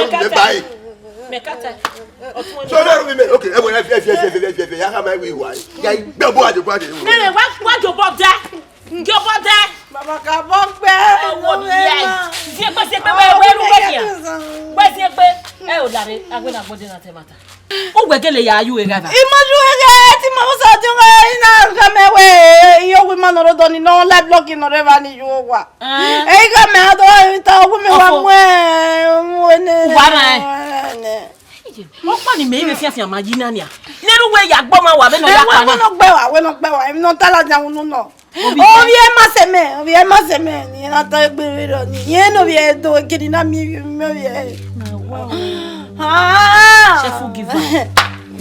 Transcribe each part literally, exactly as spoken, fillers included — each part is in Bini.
ya ru mẹ ba e. Mẹ ka ta. Ọtun. So na ru mi mẹ. Okay, ẹ wẹ, ẹ fi, ẹ fi, ẹ fi, ẹ fi, ẹ fi, ya ka ma wi wa. Ya gbẹ bo ajo bo ajo. Nene, wa, wa jobọ dẹ. Jobọ dẹ. Mama ka bọ gbẹ. Ẹ wo ni ya. Ziegbe, ziegbe, wẹ, wẹ ru wẹ dia. Wẹ ziegbe. Ẹ o dare, agbe na gbọdẹ na te mata. Uwẹ gele ya yu egha ba. I ma yu egha, ti ma musa ti egha, I na gha mẹ wẹ, I yo wi ma nọ rre odọ ni, nọ la block nọ rre evba ni yu owa. Eh. Ẹ, I gha mẹ a do ta, wu mẹ wa Ọfọ. Mu ẹ, mu ẹ nẹ. Uwa na ẹ. Nẹ. Ọkpa ni mẹ i vbe fian fian ma yi na nia. Ne ru wẹ ya gbọ ma wa vbe nọ ya Ẹ, wẹ, kpa wẹ na. Nọ gbẹ wa, wẹ nọ gbẹ wa, emwi nọ ta ladian unu nọ. Ovbi Ovbi ẹ ma sẹ mẹ, ovbi ẹ ma sẹ mẹ, ni na ta egbe vbe rọ ni. Yẹn ne ovbi ẹ do gidi na mi, mi ovbi ẹ. Na wa o. Ah. Cheerful giver.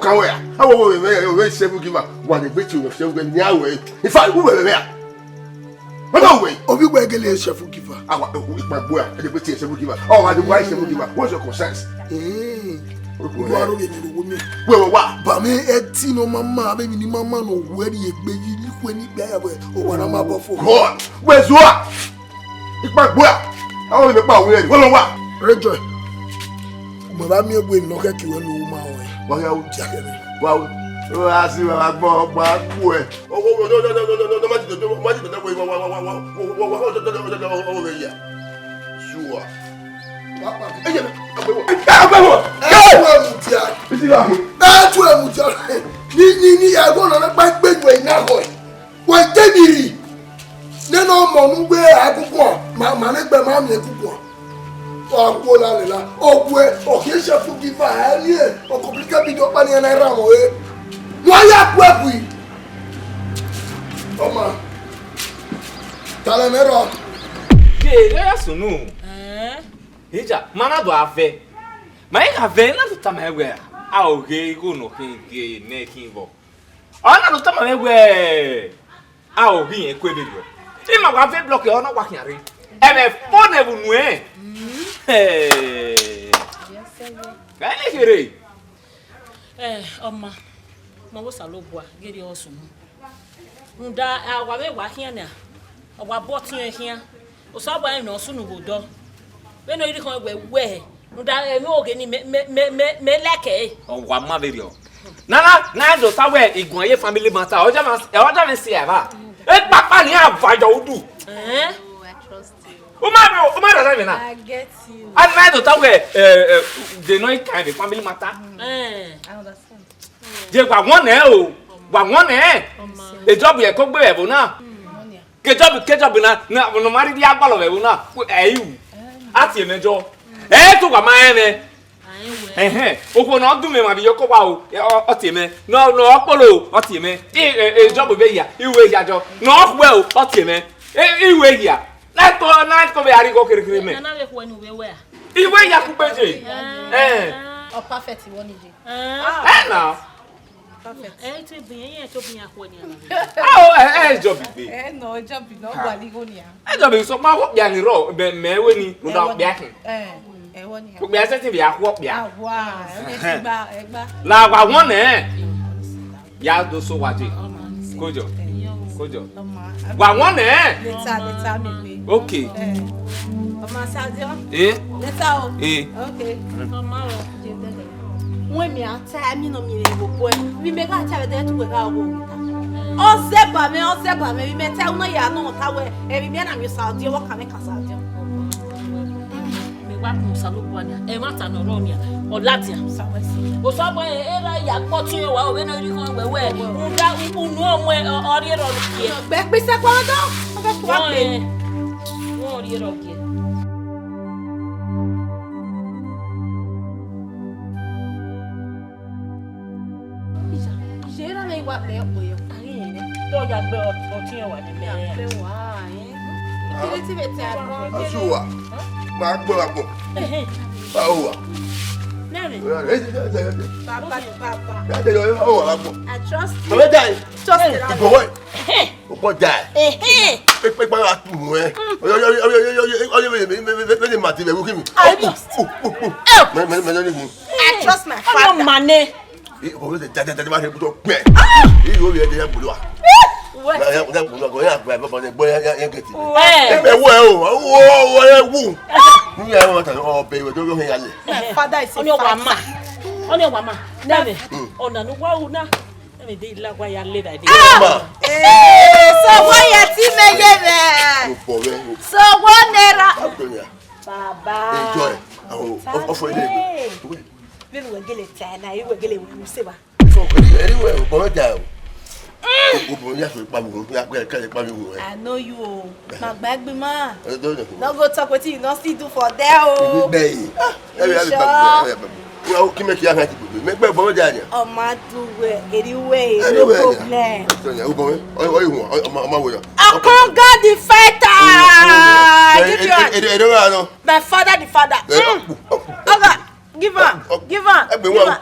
ọkan wẹ a. Awọ wẹ vẹ, wẹ seven giver. Wa ne gbe ti wẹ seven giver, ni a wẹ. In fact, wẹ vẹ a. Wẹ ma wẹ. Ovbi wẹ gele seven giver. Awa, ikpagbo a, e de gbe ti seven giver. Oh, wa de wa seven giver. What's your concerns? Eh. Wa ro ye ni ro wo mi. Wẹ wẹ wa. Ba mi eti no mama, be mi ni mama no wẹ ri egbe yi ni kue ni gbe ya wẹ. O wa na ma bọ fo. God. Wẹ zua. Ikpagbo a, awọ vbe kpa wẹ, wẹ lọ wa. Rẹjọ, mẹ wa miẹn egbe ne ọ khẹke wẹ ne u ma rẹn. Wa gha ru. Dia kẹ mwẹ. Wa ru. Ọ gha si wa gba ọgba gbuẹ. Ọ, ọ, ọ, ọ, ọ, ọ, ọ, ọ, ma ti dọdọ, ma ti dọdọ, wa, wa, wa, wa, wa, wa, wa, wa, wa, wa, wa, wa, wa, wa, ya. Sure. Wa pa. Ẹ yẹ, agbẹwọ. Agbẹwọ. Ẹ tu ẹ mu dia. Isi wa. Ẹ tu ẹ mu dia. Ni, ni, ni, ya gbọ nọ na pa gbe ju ẹ na họ. Wẹ David, nene ọmọ ne uwẹ a gu guan, ma, ma ne egbe ma miẹn gu guan. Ọ gu la lela, ọ gu ẹ, ọ khian seven giver, ẹ ni ẹ, ọ complicated video ọkpa ni ẹ na ra mọ re. Wa ya gu ẹ gui. Ọma, talẹ mẹ rọ. Ye, ye ya sunu. Ẹn? Hija, ma na do a vẹ. Ma i gha vẹ, na do tama ẹn wẹ, a oghe igho nọ khin ghe nẹ khin vbọ. Ọ na do tama mwẹ wẹẹ, a ho ghi rẹn ku vberriọ. Ima wa ve block ọ na wa khian rre. Ẹmwẹ fo nẹ vbe unu ẹn. Ẹ i kherhe. Ẹ, ọma, ma wo Osanobua, ghe erriọ ọ sunu. Rhunmwuda, a wa vbe wa khian nia, ọ wa bu ọtiẹn khian. Osanobua rẹn ne ọ sunu vbe odọ. Vbene ọ rhirhi khọn wẹ wẹ, rhunmwuda emwi oghe ni mẹ, mẹ, mẹ, mẹ, mẹ like ẹre. Ọ wa ma vberriọ. Nana, na do sa wẹ iguan ye family matter. Ọ ja ma, ọ ja mẹ si eva. Ekpakpa ni a va yọ udu. Eh? Oh, I trust you. U ma, u ma rara mẹ na. I get you. A na do ta wẹ, eh, eh, they no kind of family matter. Eh. I understand. Je wa wọn nẹ o, wa wọn nẹ. Ọma. Ejọb ye ko gbe ẹvbo na. Ke Jọb, ke Jọb na, na, ne ọ ma rhirhi a gbalọ vbe ẹvbo na, ẹ i ru. A tie mẹ jọ. Ẹ i tu wa ma rẹn mwẹ. Ẹhẹn, okhuo ne ọ dun mwẹ emwa vbe iyeke owa o, ọ, ọ tie mẹ. Ne ọ, ne ọ kpolo o, ọ tie mẹ. I, e, e, Jọb vbe hia, I ru ehia jọ. Ne ọ khuẹ o, ọ tie mẹ. E, I ru ehia. Na ko, na ko vbe a rhie igho kherhe kherhe mẹ. Nana vbe khuẹ ne u vbe wẹ a? I ru ehia kugbe je. Ẹ. Ọ perfect wọ ni je. Ẹ na. Perfect. Ẹ i to bian, ẹ i to bian khuẹ nian. Ao, ẹ, ẹ, Jọb gbe. Ẹ nọ, Jọb nọ, ọ gualọ igho nian. Ẹ Jọb sokpan okpia ni rrọọ, mẹ, mẹ wẹ ni, rhunmwuda okpia khin. Ẹ, ẹ wọ nian. Okpia sẹtin vbe a khu okpia. Awa, ẹ ti gba, ẹ gba. La wa wọn nẹ. Ya do so wa je. Kojọ. Kojọ. Wa wọn nẹ. Later, later, mi gbe. Okay. Ẹ. Ọma Sadio. Eh? Later o. Eh. Okay. Ọma o. Wẹ mi a ta ẹmwẹ nọ miẹn vbe obọ ẹre, vbe imẹ gha ta vbe ẹdẹ, te uwẹ gha ru owa ta. Ọ zẹ ba mwẹ, ọ zẹ ba mwẹ, vbe imẹ ta, u na ya nọ ta wẹ, emwi mẹ na miẹn Saudi, ọ wa ka mwẹ ka Saudi. Mẹ wa kun Osanobua nia, ẹmwata ne ọ rrọọ nia, ọ ladian. Osanobua, e ra ya kpọtiẹn wa, ọ vbe ne ọ rhirhi khọn wẹ wẹ, rhunmwuda unu ọmọ, ọ rhie rọ gie. Gbe kpisa kpọdọ, ọ vbe kua gbe. Wẹ ọ rhie rọ gie. Iye, iye, erha mwẹ i wa kpẹ ọkpọ yọ. A ghi rẹn. Te ọ ya gbe ọtiẹn wa nẹ mẹ. Ya gbe wa, ẹn. Ikiri ti vbe te agbọn. Asu wa. Ma gbọ agbọn. Ẹhẹn. Ba ho wa. Nene. Papa, papa. I trust you. Ọmọ ẹja yìí. Trust you. Ìgbọ̀wọ́ yìí. Ẹhẹ́n. Ọkọ da ẹ. Ẹhẹ́n. Pẹpẹ gbára tù mú ẹ. Ọyọ ọyọ ọyọ ọyọ ọyọ ọyọ mẹ mẹ mẹ mẹ mẹ màtí mẹ wúkì mi. Mẹ mẹ mẹ mẹ. I trust my father. Ọmọ mànẹ. Ọmọ mànẹ. Ọmọ mànẹ. Ẹ wẹ. Ẹ wẹ o, wo wo wo ẹ wu. Ní ẹ wọ ta ọbẹ ìwé tó yọ hẹn yálẹ. My father is a fighter. Ọni wa ma. Ọni wa ma. Nẹmẹ. Ọna ni wa ru na. Nẹmẹ de la wa ya le da de. Ma. Eh, so wa ya ti me ye me. Mo bọ wẹ. So wo nera. Abdonia. Baba. Enjoy. Awo, ọfọ ilé mi. Vbene uwẹ gele ta na, uwẹ gele wẹ se ba. So, anyway, ọmọ ẹja o. Ọmọ ya so ipa mi hu, ya kẹ ipa mi hu. I know you o. Ma gba egbe ma. No go talk wetin you no still do for there o. Ibi bẹyì. You sure? Well, kí mẹ kí a fẹ́ ti gbogbo. Mẹ gbẹ ọmọ ẹja ni. Ọmọ aduwe, eriwe, no problem. Ọmọ, ọmọ wo ya. Ọkàn God the fighter. Give you a. My father the father. Oga. Give am. Give am. Ẹgbẹ́ wọn.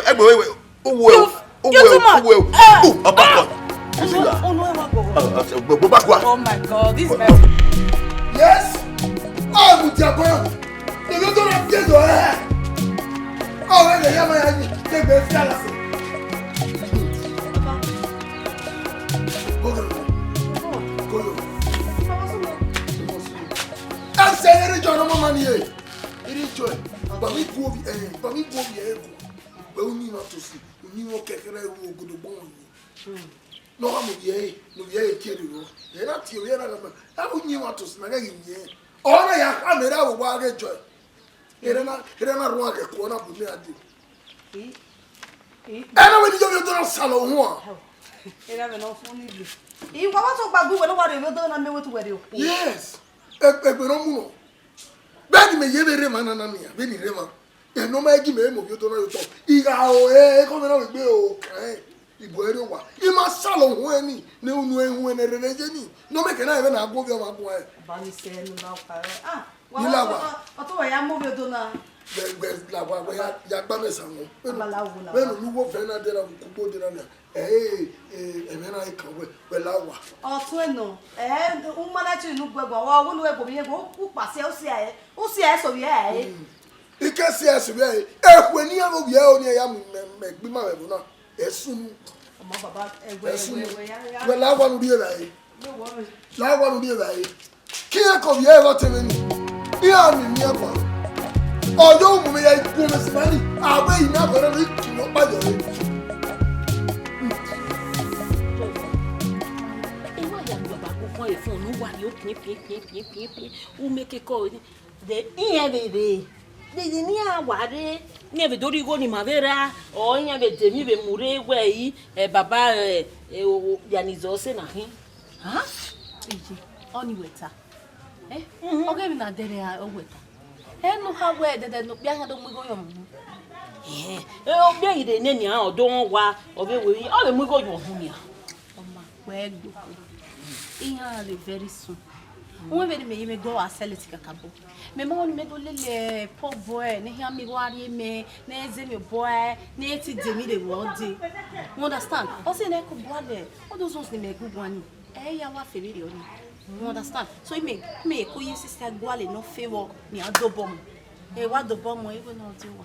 Ẹgbẹ́ wọn. Uwe o. Uwe o. Uwe o. Ọba kọ. Gbogbo bá kọ. Oh my God, this man. Yes. Oh, mo jẹ bọ́ọ̀lù. Èmi tó lọ dé lọ ẹ. Ọ̀rẹ́ rẹ̀ yá máa yá yín. Tẹ́gbẹ́ fi àlàfo. Go, go, go. Go, go. Ẹ ṣe eré jọ ọ̀nà mọ́mọ́ ni e. Eré jọ ẹ̀. Bàbá mi kú òbí ẹ̀. Bàbá mi kú òbí ẹ̀. Bẹ́ẹ̀ ni wọ́n tó sí. Ni wọ́n kẹ̀kẹ́ rẹ̀ ru ògòdò gbọ́n wọn yìí. Nọ wa mo viẹ, mo viẹ e kere ro. Ẹ na tie ovbi ẹre na gha ma. A bu yin wa to sina ghe yin. Ọ na ya kha mẹ ra wo wa ghe jọ. Ere na, ere na ruan ghe kuọ na bu mi ade. Ẹ na wẹ ni yo mi odọ na salo huan. Ere vbe na fun ni gbe. I wa wa so gba gu wẹ no wa re odọ na me wetu wẹ re okhuo. Yes. Egbe no mu nọ. Bẹẹni mẹ ye vbe rre emwa na na nian, vbene I rre emwa. Ẹn ne ọ ma gi mẹ mu ovbi odọ na ye otọ. I gha ro ẹre, ekhọe mwẹ na vbe gbe ro kan ẹn, I bu ẹre rrie owa. I ma salo huẹn ni, ne unu ẹn huẹn ne rere ye ni. Ne ọ mẹ kẹ na ẹmwẹ na gu ovbi ọmwa guan ẹn. Ọba ni sẹ ne u la oka rẹ. Ah, wa Ni la wa. Ọtọ wa ya mu ovbi odọ na. Wẹ, wẹ la wa, wẹ ya, ya gba mẹ sa wọn. Abala wo la wa. Vbene unu wo vẹ na dera, kugbo dera na. Ẹ, ẹ, ẹmwẹ na i kan wẹ, wẹ la owa. Ọtun ẹnọ, ẹ, u ma na tie unu guẹguẹ, wa wẹ unu ẹguọ vbe iyẹn guẹ, u kpa siẹ, u siẹ, u siẹ sẹ ovbi ẹre. I ke siẹ sẹ ovbi ẹre, ekhue ne iran vbe ovbi ẹre ni ya mu mẹ, mẹ gbe ima vbe ẹvbo na, ẹ sunu. Ọmọ baba, ẹguẹ, Ẹ sunu. Ẹguẹ, ẹguẹ, ya, ya. Wẹ la owa ne u rri evbare. No worry. La owa ne u rri evbare. Khian ke ovbi ẹre vbe ọtẹn mwẹ ni, iran ni miẹn ọkpa. Ọ yo mu mwẹ ya ikun mwẹ sẹ ni, avbe imẹ abẹrẹ ne I tunu ọkpa yọ re. Ẹ wa ya gba ba ko fọn efun ne u wa yo piẹn, piẹn, piẹn, piẹn, piẹn, piẹn. U mẹ kekọ re. De iran vbe rre. De, de ne iran wa rre. Iran vbe do rhie igho ne ima vbe ra, ọ iran vbe de emwi vbe mu rre wẹ i, ẹ, baba, ẹ, ẹ, o, o, ya ni zọ sẹ na khin. Hàn? Iye, ọni wẹ ta. Eh? Mhm. Ọ ghe emwi na dẹrẹ a, ọ wẹ ta. Ẹ ne u kha wẹ dẹdẹ ne okpia khian do mu igho yọ mu. Eh, eh, okpia ghi rre nene a, ọ do rẹn owa, ọ vbe wẹ, ọ vbe mu igho yọ mu nian. Ọ ma wẹ gboko. Iran rre very soon. Uwẹ vbene mẹ ye mẹ do wa sẹ leti kakabọ. Mẹ ma ni mẹ do lele poor boy, ne khian miẹn igho rrie mẹ, ne zẹ emwi obọ ẹre, ne ti de emwi rre vbe ọdẹ. You understand? Ọ sẹ ne ko bualẹ, all those ones ni mẹ gu guan ni. Ẹ ya wa fẹ vberriọ ni. You understand? So, imẹ, imẹ ko ye sister gualẹ ne ọ fẹ vbọ, ne a dobọ mu. Ẹ wa dobọ mu, igho na ọ de wa.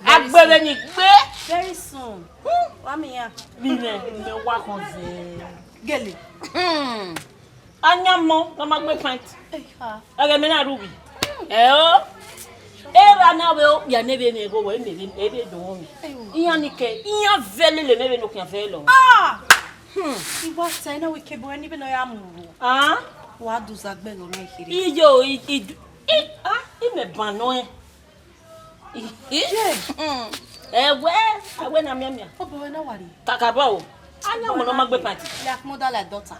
Agbẹvbe ni gbe. Very soon. Wa mi ya. Vbe imẹ, imẹ wa khọn zẹ. Gele. Hmm. Ayamọ, ne ọ ma gbe pint. Eha. Ẹghẹ mẹ na rre uvbi. Ẹ o. Erha na vbe okpia ne vbe mwẹ igho wẹ, mẹ vbe, ẹ vbe dọn mwẹ. Eyo. Iran ni kẹ, iran vẹ lele mẹ vbe ne okhian vẹ lọ. Ah! Hmm. I wa ta ẹna wẹ ikebo ẹni vbene ọ ya mu ro. Ah? Wa du zagbe ẹghẹ ọnrẹn kherhe. Iyo, i, i, i, ah, imẹ ban nọ ẹn. Ẹ wẹ, a wẹ na mianmian. Obọ wẹ na wa rrie. Kakabọ o. Ayamọ ne ọ ma gbe pint. Like mother, like daughter.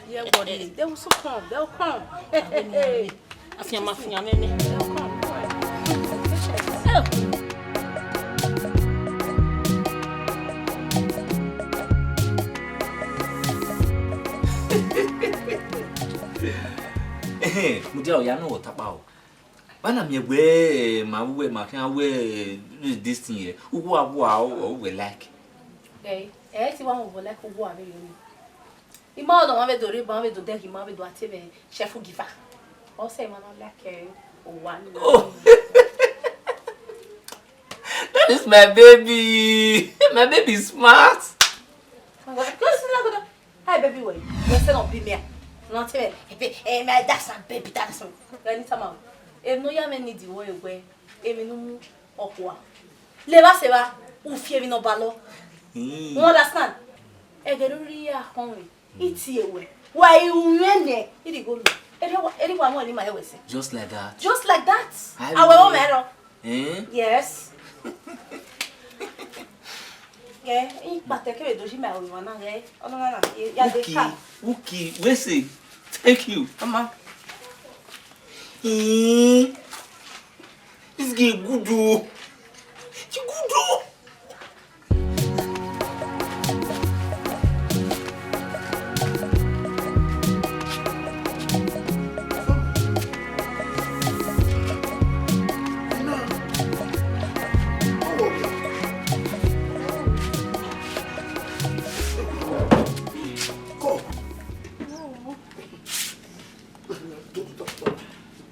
Yeah, buddy. They will soon come. They will come. Afian ma fian mẹ nẹ. They will come. Ehẹn, mudia, ọ ya nọ wẹ ọ ta kpa o. Vbene a miẹn wẹẹ, eh, ma wẹ, ma khian wẹ, eh, this thing here, uwu a wa, ọ, ọ wẹ like. Ẹ, ẹ ti wa mu vbe like uwu a vbe yo ni. I ma ọdọ mwa vbe do rre, ma vbe do dẹghe, ma vbe do a te mwẹ chef giver. Ọ sẹ emwa na like, eh, owa ni. Oh. That is my baby. My baby is smart. Just like that. Hi, baby, wẹ, wẹ sẹ ne ọ bi mẹ a? Ne ọ te mwẹ, ebe, eh, my, that's my baby, that's my. Anytime. Emwi ne u ya mwẹ need wẹ, wẹ, emwi ne u mu ọkhua. Levba sẹ evba, u fi emwi ne ọ balọ. Hmm. You understand? Ẹghẹ ne u rhie akhọn mwẹ, I tie wẹ. Wa i ru mwẹ nẹ, I rhie igho nuẹn. Erriọ wa, erriọ wa mu ẹre ne ima rẹn wẹ sẹ. Just like that. Just like that. I will. Awẹ vbe ọ mẹ rọ. Eh? Yes. Ghẹ, ikpatẹ kevbe do yi mẹ aro emwa na ghẹ, ọnọmwa na, ya de Uki, ka. Uki, we say, thank you. Ọma. Eh, this girl good o. She good o.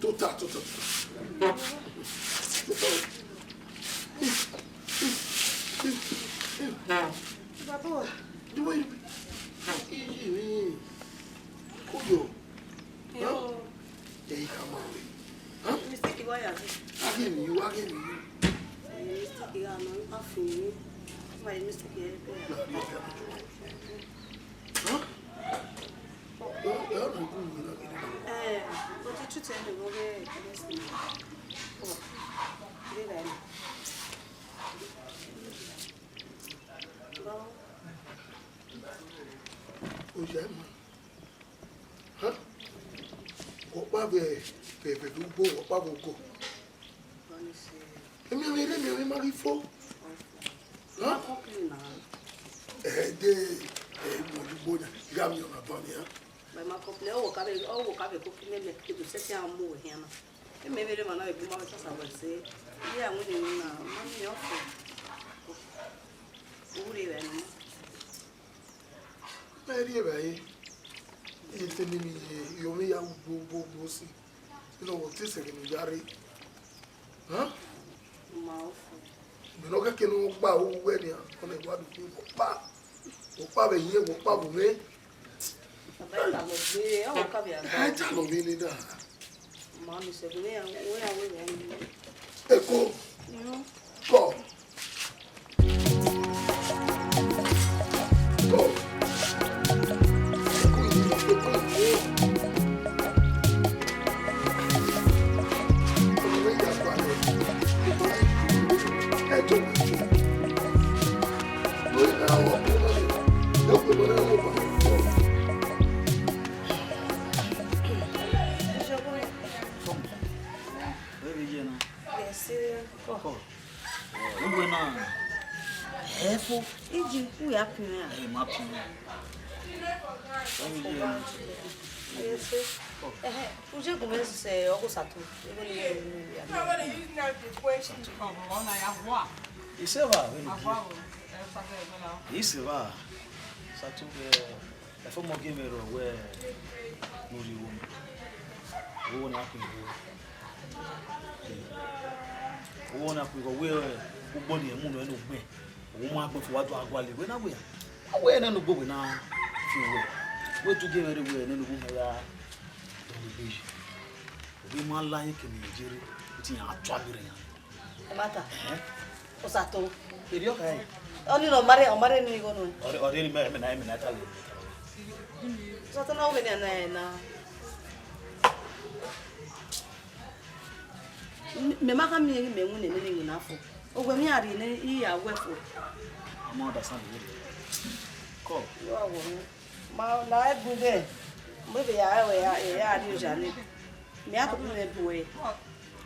Tota, tota, tota. Baba. The way you be. Koyo. Yo. Huh? Hey, come on. Huh? Mistake wa ya. Again you, again you. Mistake ya no, I feel. My mistake ya. Huh? Eh, but the truth is, they go get this thing. Oh, they like. Oya ma. Huh? Wẹ ọkpa vbe, vbe, vbe ugbo, wẹ ọkpa vbe ogo. Emianmwẹ rre, emianmwẹ ma ghi fo. Huh? Ẹ de, ẹ, mu ugbo na, I gha miẹn ọna ban nian. But ma complain, ọ wẹ ka vbe, ọ wẹ ka vbe koko ne mẹ ke do sẹtin a mu wẹ khian na. Eme vbe rre ma na vbe bu ma vbe sasa wẹ sẹ. Iye a winna emwi na, ma miẹn ọfẹ. U rre vbe nọ. Mẹ rri evbare, iye te ne emwi ye, iyomwi ya ru gbo, gbo, gbo si. Ilo wo te sẹ ghe ne u ya rre. Huh? Ma ọfẹ. Mẹ ne ọ kẹkẹ ne ọ gba ru wẹ nian, ọ na wa do khin vbe ọkpa. Ọkpa vbe hin, ọkpa vbe mwẹ. Baba, I talọ gbe, ọ ka vbe a. I talọ vbe ne da. Ma mi sẹ, wẹ ya, wẹ ya, wẹ ya. Eko. Yo. Kọ. Kọ. Yes, sir. Kọ. Uwẹ na, ẹ fo. Iji, u ya pin mwẹ a? Ẹ ma pin mwẹ. Ẹ ye na. Ẹ ye se. Ẹhẹ, u je gu mwẹ sẹ ọghe Osatu. Ego ni ẹ ru ya. Isẹ vbe vbene u gie. Isẹ vbe Osatu, ẹ, ẹfe ọmọ gie mwẹ rọ wẹ ne u rhie igho mẹ. Igho na khin igho. Owọ na khuighọ wẹ ugbo ni ẹmwẹ unu ẹn ugbẹn, ọ ma gbẹn fo wa do a gualọ wẹ na wẹ a wẹ nene ugbo wẹ na fi wẹ wẹ du gie mwẹ rre wẹ nene ugbo mẹ ya dọlegbe yi. Ovbi ma la yẹn kene yẹn jere, u te yan tua vberriọ yan. Ẹmwata. Ẹhẹn. Osato. Erriọ kha ẹre. Ọni ne ọ ma rre, ọ ma rre ne igho nuẹn. Ọ rre, ọ rre ne mẹ, mẹ na, mẹ na ta lẹ. Osato na wẹ ne a na ẹre na. Mẹ ma kha miẹn ghi mẹ winna nene iwinna fo. Owa mwẹ a rhie ne I ya wẹ fo. I ma understand the way. Come. You are wrong. Ma la egbe dẹ. Mo vbe ya, ya, ya rhie oja nẹ. Mẹ a tobọ mwẹ bu ẹre.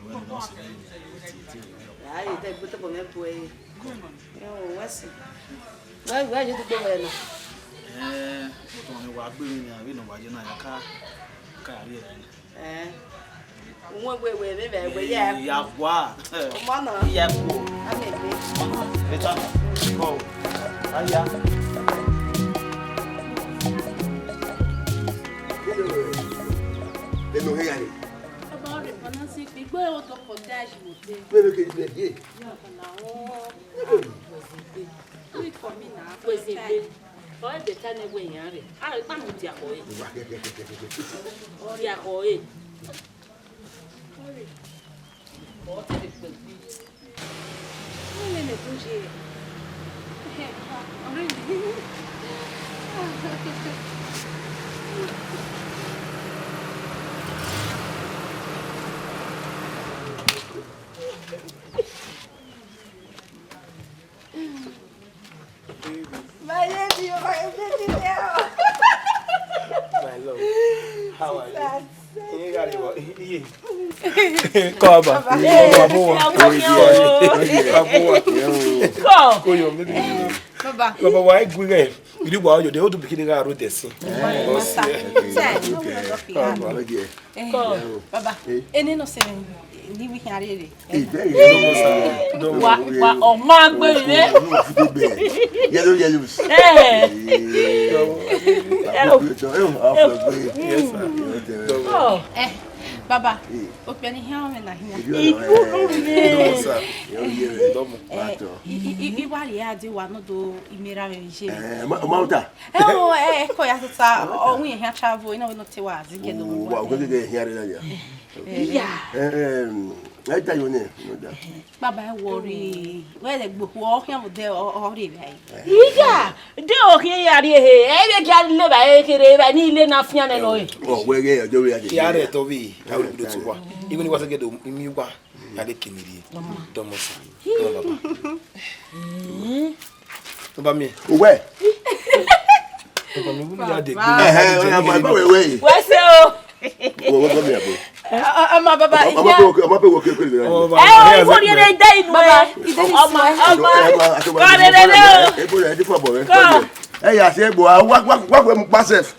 Wẹ ne ọ sẹ vbe ru tietie. Ya ye dẹ gbe tobọ mwẹ bu ẹre. Yo, wẹ si. Wẹ, wẹ ye dugbo mwẹ na. Eh, but ọni wa gbe vbe nian, vbene ọ wa ye na ya ka, ka rrie ẹre. Eh. Wẹ, wẹ, wẹ, wẹ, wẹ, wẹ, ya. Ya gua. Ọmọ na. Ya ku. Amẹ gbe. Beta. Go. Aya. Eno he ya re. Ọba ọrẹ, ọna si kpe igbe odọ kọ da ji mo te. Wẹ, wẹ, ke, wẹ, ye. Ya, ọna o. Wait for me now. Wait for me. Ọ ebe ta ne wẹ yan re. A re pa mu dia kọ e. Dia kọ e. Ọ te de kpe gbe. Wẹ lele do je. Ọrẹ mi. My baby, my baby girl. My love, how are you? Iye gha re wa, iye. Kọ ba. Baba. Kọ ba. Kọ. Kọ yo, baby. Baba. Baba, wa gui ghe. Iri wa yo de, o tu bikini gha ro de si. Baba. Eh, Baba, ene no se ni wi khian rere. Wa, wa, ọ ma gbe vbe. Yellow, yellow. Eh. Yes, sir. Oh. Eh, Baba, okpia ni hian mwẹ na hian. Iku mwẹ. Yes, sir. Eh, i, i, i, i wa rhie a de wa nọ do imera vbe je. Eh, ma, ma uta. Ẹ o, ẹ, ẹ, kọ ya tota, ọ wi ehian travel, ina wẹ nọ te wa zi gẹ do. Wa, o gẹ gẹ ehian re na ya. Iya. Eh, eh, ẹ ta yo ne, no da. Baba, ẹ worry. Wẹ lẹ gbe okhuo, ọ khian vbe odẹ, ọ, ọ rre vbe. Iya, de ọ khian ya rrie he, ẹ vbe gia le vbe kherhe, vbe ni le na fian nẹ nọ e. Ọ, wẹ ghe ọjọ vbe ya de. Ya rẹ tọ vbe, ta vbe do ti wa. Even wa se gẹ do, imi wa. Ya de kini rrie. Dọmọ sa. Dọmọ baba. Baba mi. Uwẹ. Baba mi, wẹ ya de gbe. Ẹhẹ, ọna ma, ma wẹ wẹ. Wẹ se o. Wẹ, wẹ, wẹ mi abo. Ọ, ọ, ọmọ baba, ọmọ pe wo, ọmọ pe wo ke, ke, ke. Ẹ o, ibo ni ere da inu ẹ? Ọmọ, ọmọ. Kọ rere re o. Ebo ya di fọ bọ rẹ. Ẹ ya se egbo, wa, wa, wa, wẹ mu pa sef.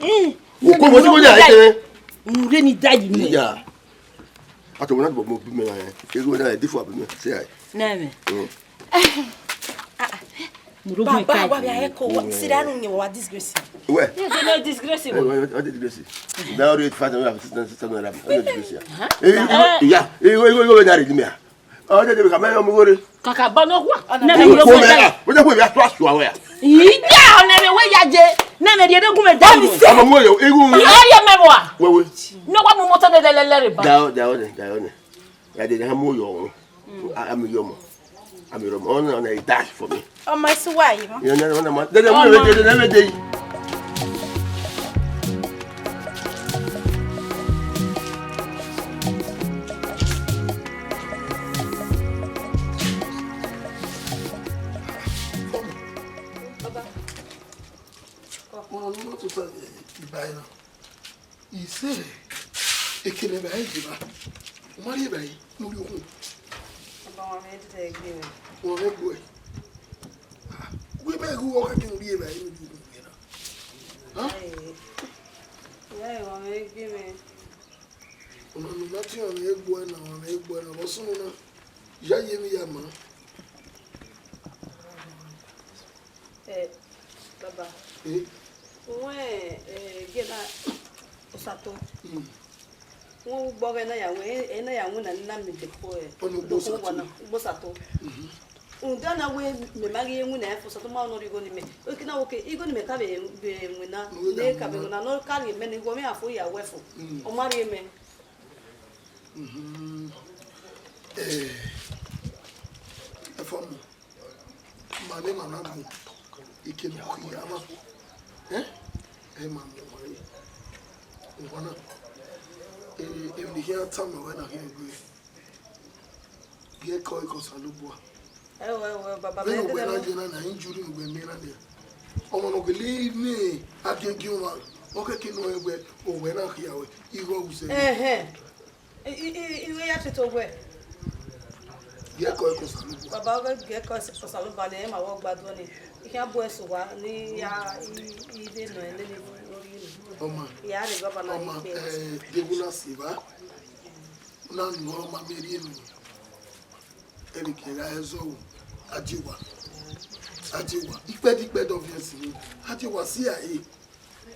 Oko mo ti mo ya ete. Unu re ni da inu ẹ. Iya. Ato wena bo mo bi me na, eh. Ego na, eh, different abi me, say I. Nẹmẹ. Mm. Baba, wa bia eko, wa, sira nu nye wa disgrace. Wẹ? Ye no disgrace. Eh, wa, wa disgrace. Da ori five thousand, six thousand, seven thousand. Wa disgrace ya. Huh? Eh, eh, ya. Eh, ego, ego, ego, na re di me ya. Ọ de de ka me yo mu gore. Kaka ba no wa. Nẹmẹ yo mu da. Mo de ko ya to asu awe ya. Iya, nẹmẹ wẹ ya je. Nẹmẹ rhie de gu mẹ da. Ama mo yo, ego. Aye mẹ bua. Wẹ wẹ. No wa mu moto de lẹlẹlẹ re ba. Da o, da o ne, da o ne. Ya de ha mo yo. Ami yo mo. Ami yo mo. Ọna, ọna, e dash for me. Ọmọ, ẹ sẹ uwa yi mọ. Yo, na, na, na, ma. De, de, mo de, de, de, de. Ọmọ, ọmọ, ọmọ, ọmọ, ọmọ, ọmọ, ọmọ, ọmọ, ọmọ, ọmọ, ọmọ, I sẹ, ekene vbe a ye ba. U ma rhie vbe a ye, ne u rhie okhuo. Ọba, wa mwẹ ẹdẹdẹ gbe mwẹ. Wa mwẹ gbe uẹ. Ah, wẹ mẹ ghe uwẹ, ọ khẹke ne u rhie vbe a ye, ne u rhie okhuo vbe na. Hàn? Aye. Iya, wa mwẹ gbe mwẹ. Ọna ne u na tiọnmwẹ egbe uẹ na, wa mwẹ egbe uẹ na, vbe ọ sunu na, ya ye emwi ya ma. Eh, baba. Eh? Uwẹ, eh, gie na Osato. Mm. Wẹ ugbọghọ na ya wẹ, ena ya wẹ na, na mi de ko, eh, ọna ugbo Osato. Ugbo Osato. Mhm. Rhunmwuda na wẹ mẹ ma ghi winna ẹfo Osato ma nọ rhie igho ne mẹ. Oke na wẹ oke, igho ne mẹ ka vbe, vbe winna, ne ka vbe winna, ne ọ ka rhie mẹ ne igho mwẹ a fo ya wẹ fo. Mm. Ọ ma rhie mẹ. Mhm. Eh, ẹfọ mu. Ma ne ma na gun, ike ne ọ khian ma. Eh? Ẹ ma mu ọmwa re. Ọmwa na. Eh, emwi ne I khian tama wẹ na khian gbe. Gie ẹko ẹko Osanobua. Ẹwẹ, ẹwẹ, baba, vbene mẹ uwẹ na dede ye na, na injury ne uwẹ miẹn na nia. Ọmwa ne ọ gele mwẹ agiẹngiẹn ọmwa, ọ khẹke nọ wẹ, owẹ na khian wẹ, igho ru sẹ. Ẹhẹn. I, i, i, I ya toto wẹ. Gie ẹko ẹko Osanobua. Baba, ọ ghẹ gie ẹko Osanobua ne, ẹ ma wẹ ọ gba duọ ni. I khian bu ẹse uwa ne I ya, I, I vbe nọ ẹre nene vbe orhiọn. Ọma. I ya rre baba na ọma, ikpe. Eh, deghẹ u na sẹ evba. Na nu ọmwa miẹn rhie enu. Ẹvbo gie gha zọ o. Adewa. Adewa. Ikpẹdẹ ikpẹdẹ ọviẹn si. Adewa si a e.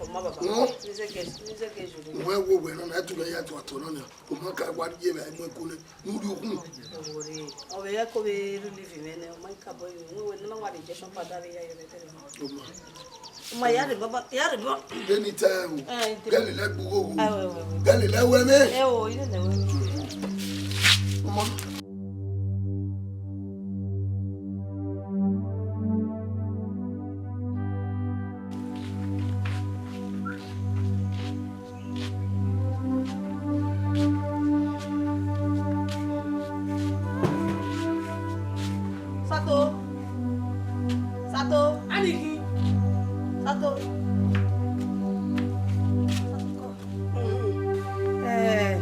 Ọ ma baba. Wọ́n. Ní zẹgẹ, ní zẹgẹ jù. Wọ́n wo wẹ̀ náà, ẹ tún bẹ ya tó àtọ̀ náà ni. O ma ka wa rhie vbe ẹmọ ẹko nẹ. Nuri okun. Owore, ọ vbe ya ko vbe relieve mwẹ nẹ, ọ ma ka bọ yo, wẹ wẹ ne ma wa de injection powder vbe ya yo vbe tẹrẹ. Oma. Oma, ya rhe baba, ya rhe bọ. Anytime o. Eh, ite. Gẹlẹ lẹ gbu ghogho. Eh, wẹ, wẹ, wẹ. Gẹlẹ lẹ wẹ mẹ. Eh, o, ire lẹ wẹ mẹ. Oma. Sato. Sato. Aniki. Sato. Sato. Eh,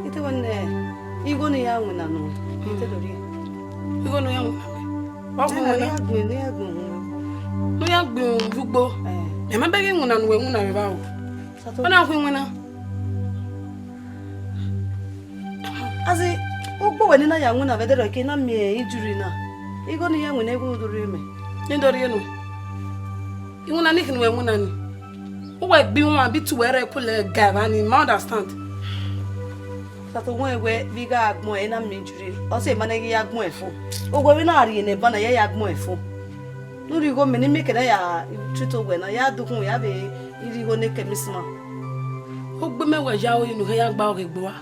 ite wẹ nẹ, igho ne I ya winna nọ, ite do rhie. Igho ne u ya winna mẹ? Ọ gu winna? Ne I ya gbin, ne I ya gbin uhunmwu. Ne u ya gbin uhunmwu vbe ugbo? Eh. Mẹ ma bẹghe iwinna ne uwẹ winna vbe evba o. Sato. Ọ na khu iwinna. As in, ugbo wẹ ne I na ya winna vbe ẹdẹrriọ ke I na miẹn injury na. Igho ne I ya winna, igho do rhie mẹ. Ne I do rhie nuẹn. Iwinna ni khin ne uwẹ winna ni. Uwẹ gbe ihuan bi te uwẹ rre ẹkuẹlẹ ga evba ni, ma understand. Sato, wẹ wẹ vbe I gha gbẹn ẹre na miẹn injury, ọ sẹ ma nẹ ghi ya gbẹn ẹre fo. Owẹ vbe na rhie ne ẹban na, ya ya gbẹn ẹre fo. Ne u rhie igho mẹ ne I miẹn ke na ya treat owẹ na, ya dukhun, ya vbe rhie igho ne kẹmẹ isima. Ugbẹn mẹ wẹ ya ru ne u hẹ ya gba ọghe egbe ua.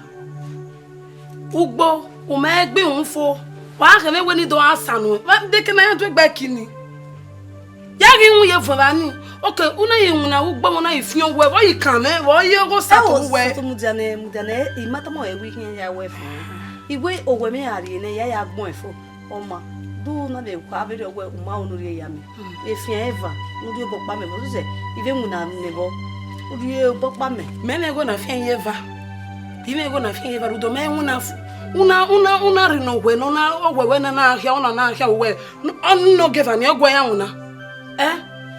Ugbo, u ma gbe uhunmwu fo, wa khẹ mwẹ wẹ ne I do answer nuẹn. Wa de ke na ya du egbe ẹki ni. Ya ghi mu ye vuọn evba ni. Ok, u na ye winna vbe ugbo, u na ye fian owẹ, vbe ọ ye kan mwẹ, vbe ọ ye ogho Sato ru wẹ. Sato, mudia nẹ, mudia nẹ, I ma tama ruẹ wẹ I khian ya wẹ fo. I wẹ owẹ mwẹ a rhie nẹ, ya ya gbẹn ẹre fo. Ọ ma, do na vbe kha vberriọ wẹ u ma ru ne u rhie ya mẹ. Efian eva ne u rhie obọ ọkpa mẹ vbe ọzọzẹ, I vbe winna nẹ vbọ. U rhie obọ ọkpa mẹ. Mẹ mwẹ igho na fian ye eva. I mwẹ igho na fian ye eva rhunmwuda mẹ winna fu. U na, u na, u na rhie ne owẹ ne ọ na, owẹ wẹ na na khia, ọ na na khia owẹ. Ọ nọ geva ni, ọ guẹ ya winna. Ẹ,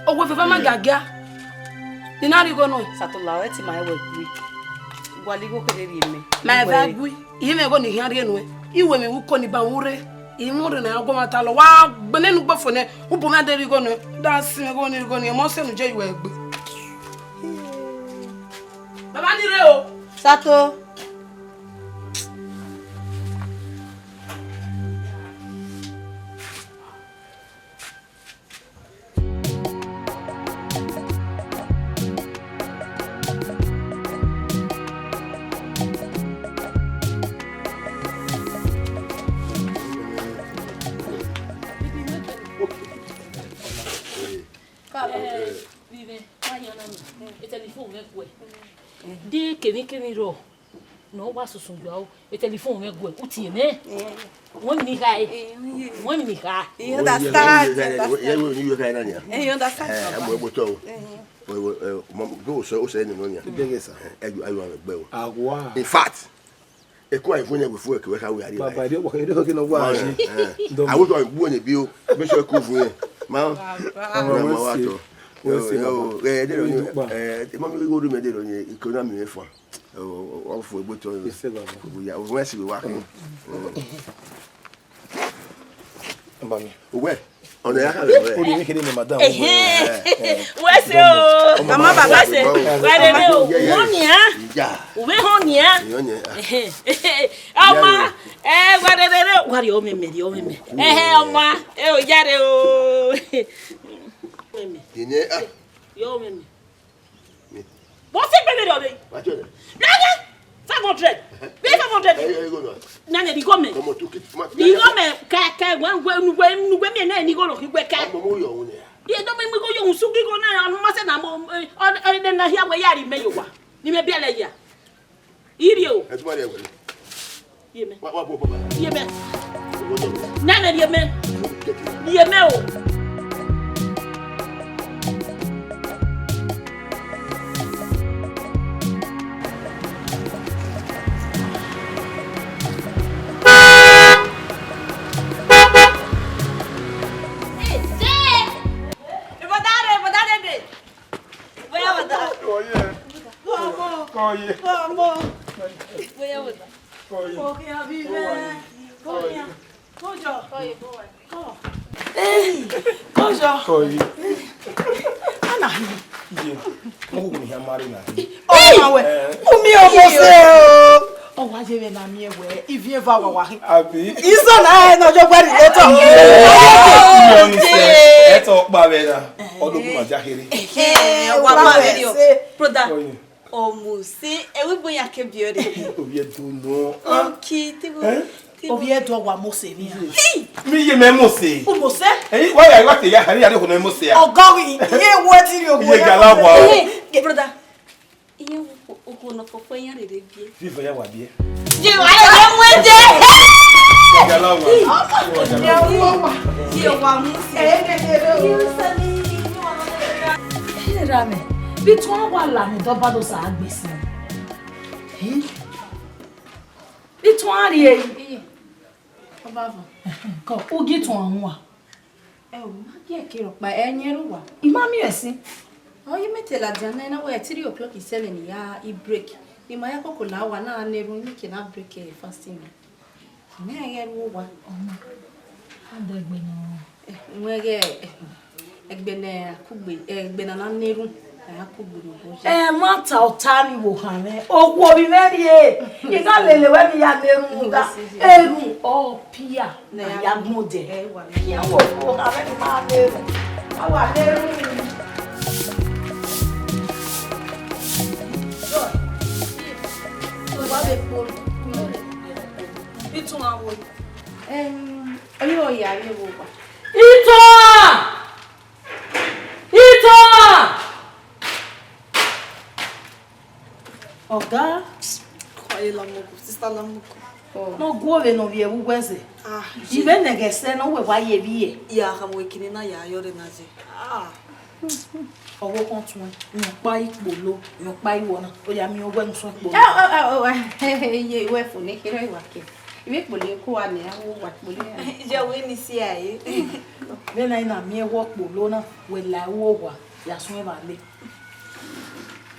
owẹ vbe eva ma giagia. Ne I na rhie igho nuẹn. Sato, la ọre te ima ẹwẹ gui. Gualọ igho kherhe rhie mẹ. Ma eva gui. I mwẹ igho ne I khian rhie nuẹn. I wẹ emwi vbe uko ni ba vbe urre. I mwẹ urre ne a ya gu ọmwa talọ. Wa gbẹnnẹ ne ugbo fo nẹ, u bu mwẹ de rhie igho nuẹn. Da si mwẹ igho ne I rhie igho nuẹn, mẹ ọ sẹ ne u je ye uwẹ egbe. Baba ni rre o. Sato. Ka vbe vbe, wa yan na mi. E telephone mwẹ guẹ. De kevbikevbi rrọọ ne ọ wa susu yua o, e telephone mwẹ guẹ, u tie mẹ. Wẹ mi ni kha e. Wẹ mi ni kha. You understand? Yeah, we need you kind of. You understand? Eh, I'm going to. Go so, so no no. Big sir. Eh, you are a bell. Awa. In fact, e ku a ivun ne we fu eke we kha we ari. Baba, de wa ke de ke no wa. Eh, eh. I want to go on the bill. Make sure ku fu. Ma. Baba. Ma wa to. Wẹ se, baba. Eh, de lo ni. Eh, ma mi go do me de lo ni. Ko na mi me fa. Ọ fu egbe otọ. Ise, baba. Ya, wẹ si we wa ke. Baba mi. Wẹ, ọna ya ka vbe wẹ. O de kede ni madam. Ehe. Wẹ se o. Mama, baba se. Wẹ de o. Wẹ nia. Ya. Wẹ ho nia. Yo nia. Ehe. Ọma. Eh, wẹ de de de. Wa ri o meme, ri o meme. Ehe, ọma. Eh, o ya re o. Meme. Ine, ah. Yo meme. What's it, baby, baby? What you? Nana, five hundred. Be five hundred. Hey, hey, go now. Nana, the government. Come on, took it. The government. Ka, ka, when, when, when, when me na ni go look, we ka. Come on, your own. Yeah, don't make me go, you sugi go now. I'm not saying I'm on, on, on, on, here where you are, me, you are. Ni me be like ya. Irio. Ẹ tún bá rí ẹ̀wẹ̀ ni. Yé mẹ. Wá, wá, bọ̀, bọ̀, bọ̀. Yé mẹ. Owó tó. Nana, yé mẹ. Yé mẹ o. Hey, Jay! Ìbọ̀dá rẹ̀, ìbọ̀dá rẹ̀ dé. Bóyá bọ̀dá. Kò yẹ. Kò mọ̀. Kò yẹ. Kò mọ̀. Bóyá bọ̀dá. Okhian vbe mwẹ. Okhian. Kọjọ. Kọjọ. Ana hi. Iye. Mo hu ni ha mare na. Ọmọ wẹ. Umi ọmọ sẹ o. Ọ wa ye vbe na miẹn wẹ, ivie eva wa wa hi. Abi. Iso na ẹ nọ jọ gbẹrẹ ilé tọ. Ẹ tọ kpa vbe na. Ọdọ kuma ja here. Eh, wa ma video. Brother. Oye. Ọmọ sẹ, ẹ wẹ bọ ya ke biẹ re. Ovie do nọ. Oki, te bo. Eh? Ovie do wa Mose ni a. Mi ye mẹ Mose. O Mose? Eh, wa ya wa te ya hari ya ho na Mose a. Ọgọrin, iye wo ti ri ogun. Iye gala wa. Eh, brother. Iye wo ko no fo fo yan rere biẹ. Viva ya wa biẹ. Ye wa le mu je. Iye gala wa. Ye wa Mose. Eh, eh, eh, eh. Iye sa ni. Ẹ ra mẹ, vbe ituan wa la ni dọba do sa gbese. Ituan rrie. Iye. Ọba vọ? Kọ, u gie ituan wan. Ẹ o, ma gie ẹre rhọkpa, ẹ yẹn ru wa. I ma miẹn ẹsin. Ọ ye mẹ te ladian na, na wẹ three o'clock seven ya i break. I ma ya koko la wa na ne erhunmwu, I ke na break fasting na. Mẹ ghẹ ru owa. Ọmọ, a dẹ egbe ne ọ. Wẹ ghẹ, egbe ne a kugbe, egbe ne a na na erhunmwu, a ya kugbe ne obọ. Ẹ ma ta ọta ni vbe ohan mwẹ, okhuo vbe mwẹ rrie, I gha lele wẹ ne I ya na erhunmwu da, erhunmwu ọ pia, ne a ya gbọn dẹ. Ẹ wa. Iran wo okhuo ohan mwẹ ni ma na erhunmwu, a wa na erhunmwu. Joy, wa vbe kpolo. Ituan wo? Em, ọ yo ya vbe vbe owa. Ituan! Ituan! Ọga. Khuaye Lamuku, sister Lamuku. Ne ọ guọghọ vbene ọ vbiẹ vbe uwu ẹzẹ. Ah, I vbe nẹghẹ sẹ ne uwẹ wa ye vbiẹ. Ya kha mu ekene na ya yọ rre na ye. Ah. Ọvbokhan tuẹn, rẹn ọkpa ikpolo, rẹn ọkpa iwọ na, ọ ya miẹn owẹ ne u suẹn ikpolo. Ẹ, ẹ, ẹ, ẹ, ẹ, iye iwẹ fo ne kherhe wa ke. I vbe ikpolo ko wa nẹ, a wo wa ikpolo ya. Iye wẹ ni si a ye. Vbene a i na miẹn wẹ ikpolo na, wẹ la ẹre uwu owa, ya suẹn evbale.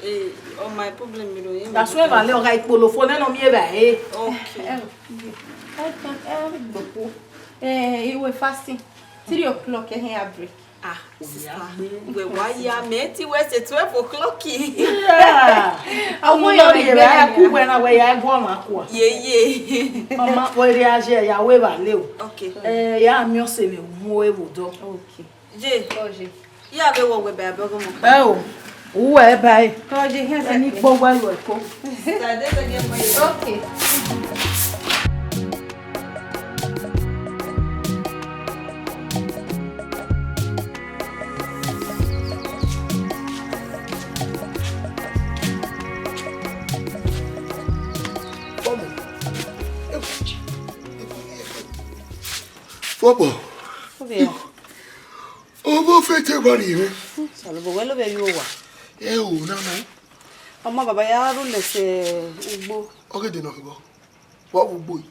Eh, oh, my problem, you know, ya suẹn evbale, ọ gha ikpolo fo nẹ ne ọ miẹn evbale. Okay. Ẹ, ẹ, ẹ, ẹ, gboko. Eh, iwe fasting. Three o'clock, eh, ya break. Ah, sister, wẹ wa ya mẹ te wẹ sẹ twelve o'clock. Yeah. Ọmọ ya rhie evbale, a ku wẹ na wẹ ya gu ọmwa kua. Ye, ye. Ọmọ, wẹ rhie a ye ya wẹ evbale o. Okay. Eh, ya miẹn ọse mwẹ mu ẹvbo dọ. Okay. Ye. Oje. Ya vbe wọ wẹ ba ẹbọ gọmọ. Ẹ o, uwẹ ba e. Oje, yes, ẹni kpo wẹ lu ẹko. Sister, they say get money. Okay. Fọbọ. Ovbi ofẹn te wa rhie mwẹ. Osanobua, wẹ lo vbe ye owa. Ẹ o, na na. Ọmọ baba ya ru lẹsẹ ugbo. Ọ ghe de nọ khibọ. Wa vbe ugbo yi.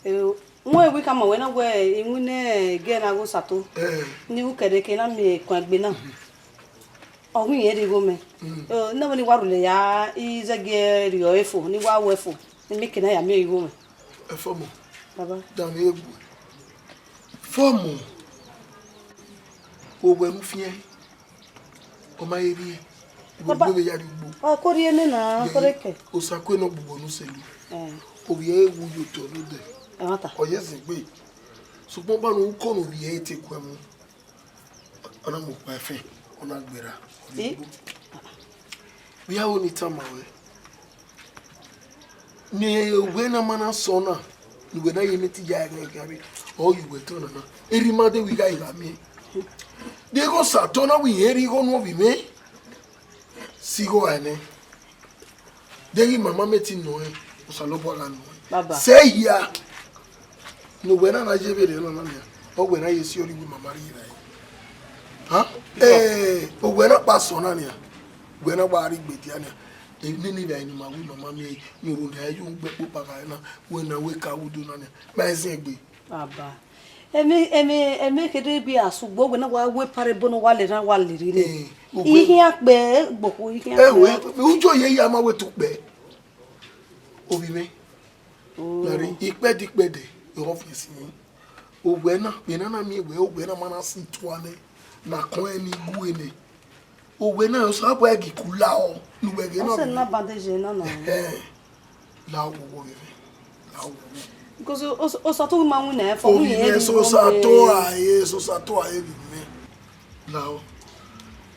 Eh, wọn ewe khama wẹ na wẹ iwinna ẹgẹ na gho sato. Eh. Ni u kẹre ke na miẹn ekuan egbe na. Ọ wẹ irẹn rhie igho mẹ. Mm. Eh, na wẹ ne I wa rhulẹ ya, I zẹgiẹ rhie ọre fo, ne I wa ru ẹre fo, ne I miẹn eke na ya miẹn igho mẹ. Ẹ fọmọ. Baba. Danmwehọ egbe. Fọmọ. Owẹ ne u fian. Ọ ma he rhie. Baba. Uwẹ vbe ya rrie ugbo. Ọ ko rhie nena, ọ ko rre kẹ. Osa kue ne ọ gbe uwẹ ne u sẹ lu. Eh. Ovbi ẹre wu ye otọ ne odẹ. Ẹ ma ta. Ọ ye zẹ egbe. Sokpan ọba ne u kọ ne ovbi ẹre te ku ẹmwẹ. Ọ na mu okpa ẹfẹn, ọ na gberra, ọ rrie ugbo. Vbe a ho ne I tama ruẹ? Ne uwẹ na ma na sẹ ọna, ne uwẹ na ye ne te ya ẹghẹ khian rre, ọ ye uwẹ tọn nana. Erha ima de wẹ I gha gha miẹn. Deghẹ Osa tọ na wẹ irẹn rhie igho ne ovbi mwẹ, sẹ igho rae nẹ. Deghẹ mama mẹ te nọ ẹn, Osanobua gha nọ ẹn. Baba. Sẹ hia, ne uwẹ na na ye vberriọ nana nian, ọ wẹ na ye si ọrri wẹ mama rhie rae. Ha? Eh, uwẹ na kpa sẹ ọna nian, uwẹ na wa rhie egbe dia nian. Nene ivba ne ima wi mama miẹn, ne orhu nian, ẹ yo gbe ẹkpo kpakpa na, wẹ na wẹ ka wu do na nian. Ma zẹ egbe. Baba. Ẹmwẹ, ẹmwẹ, ẹmwẹ kede gbe asugbo, wẹ na wa wẹ parable ne wa le na wa le rre. Eh, uwẹ. Ihian kpẹ, gboko ihian kpẹ. Ẹ wẹ, ujọ ye ya ma wẹ tu kpẹ. Ovbi mwẹ, Lare ikpẹdẹ ikpẹdẹ, ọ fian sin. Owẹ na, vbe na na miẹn wẹ, owẹ na ma na sin tua nẹ, na kọn ẹn ni gu ẹn nẹ. Owẹ na, Osanobua ghi ku la ọ, ne uwẹ ghe na. Ọ sẹ na bandage na na. Ẹhẹn. La wo wo vbe. La wo wo. Because o, o, Osato ma winna ẹ fọ, Ovbi winna mwẹ, ẹ so Osato ae, so Osato ae vbe mwẹ. Lao.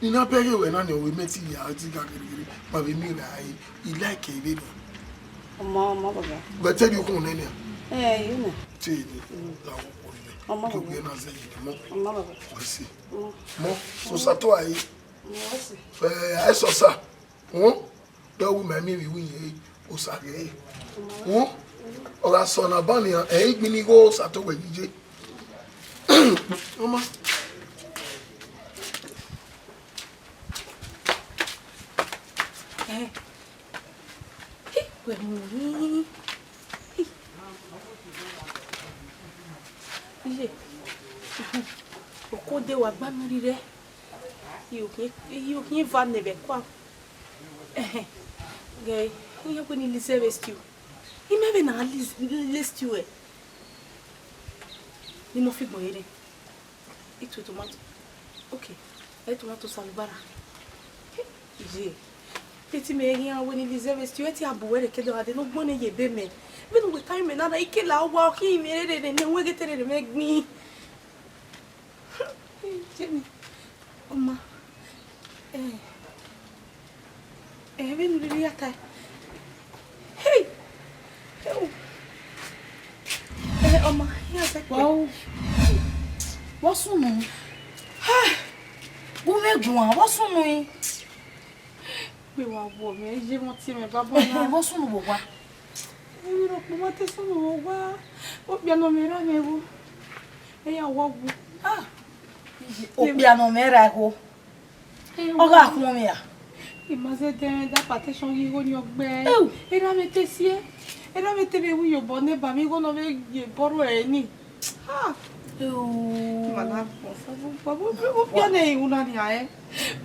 Ni na bẹghe wẹ na ni ọ wẹ mẹ ti ya ti ga gẹrẹgẹrẹ, ma vbe miẹn vbe ae, I like vbe na. Ọma, ọma baba. Wẹ te rhie ukhunmwu nẹ nian? Ẹ, I na. Te ni, lao, ọ ni. Ọma baba. Ke wẹ na zẹ yi mọ. Ọma baba. Wẹ si. Ọma. Mọ, so Osato ae. Ọma wẹ si. Ẹ, ae sọ sa. Hum? Dọ wu ma miẹn vbe iwu iyẹn re, Osa ghe re. Hum? Ọ gha sọ na ban nian, ẹ i gbinna igho Osato wẹ ghi ye. Ọma. Ẹ, ẹ, wẹ mu yi. Iye. Okode wa gba mi rhirhe. Iyo khin, iyo khin eva ne vbe kua. Ẹhẹn. Ghe, iye wẹ ni lizẹ vbe stew. I mẹ vbe na li, li stew ẹ. Ni mo fi gbọn ere. Itu tomato. Okay. Ẹ tomato salubara. Ye. Teti mẹ ghi iran wẹ ni lizẹ vbe stew, ẹ ti a bu wẹ rre ke dọ gha de ne u gbẹn ne ye ebe mẹ. Vbene uwẹ tama mẹ na, na I ke la owa, ọ khian mwẹ rere ne uwẹ ghe te rere mwẹ gbin. Jenny, ọma, eh, eh, vbene u rhirhi ya tae. Hey! Eh, ọma, iran sẹ kpẹ. Wow. Vbọ sunu? Gu mwẹ guan, vbọ sunu i? Vbe wa wọ mwẹ, iye mwẹ tie mwẹ baba na. Vbọ sunu vbe owa? Emwi ne ọ kpọnmwẹ te sunu vbe owa, okpia ne ọ mwẹ ra mwẹ vbo, e ya wọ wu. Ah, okpia ne ọ mwẹ ra ẹvbo, ọ gha khuọnmwi ra? I ma zẹdẹ rẹn da hypertension ghi igho ni ọgbẹe. Erha mwẹ te sie, erha mwẹ te vbe ru iyobọ ne eba mwẹ igho ne ọ vbe ye bọrọ ẹre ni. Ah.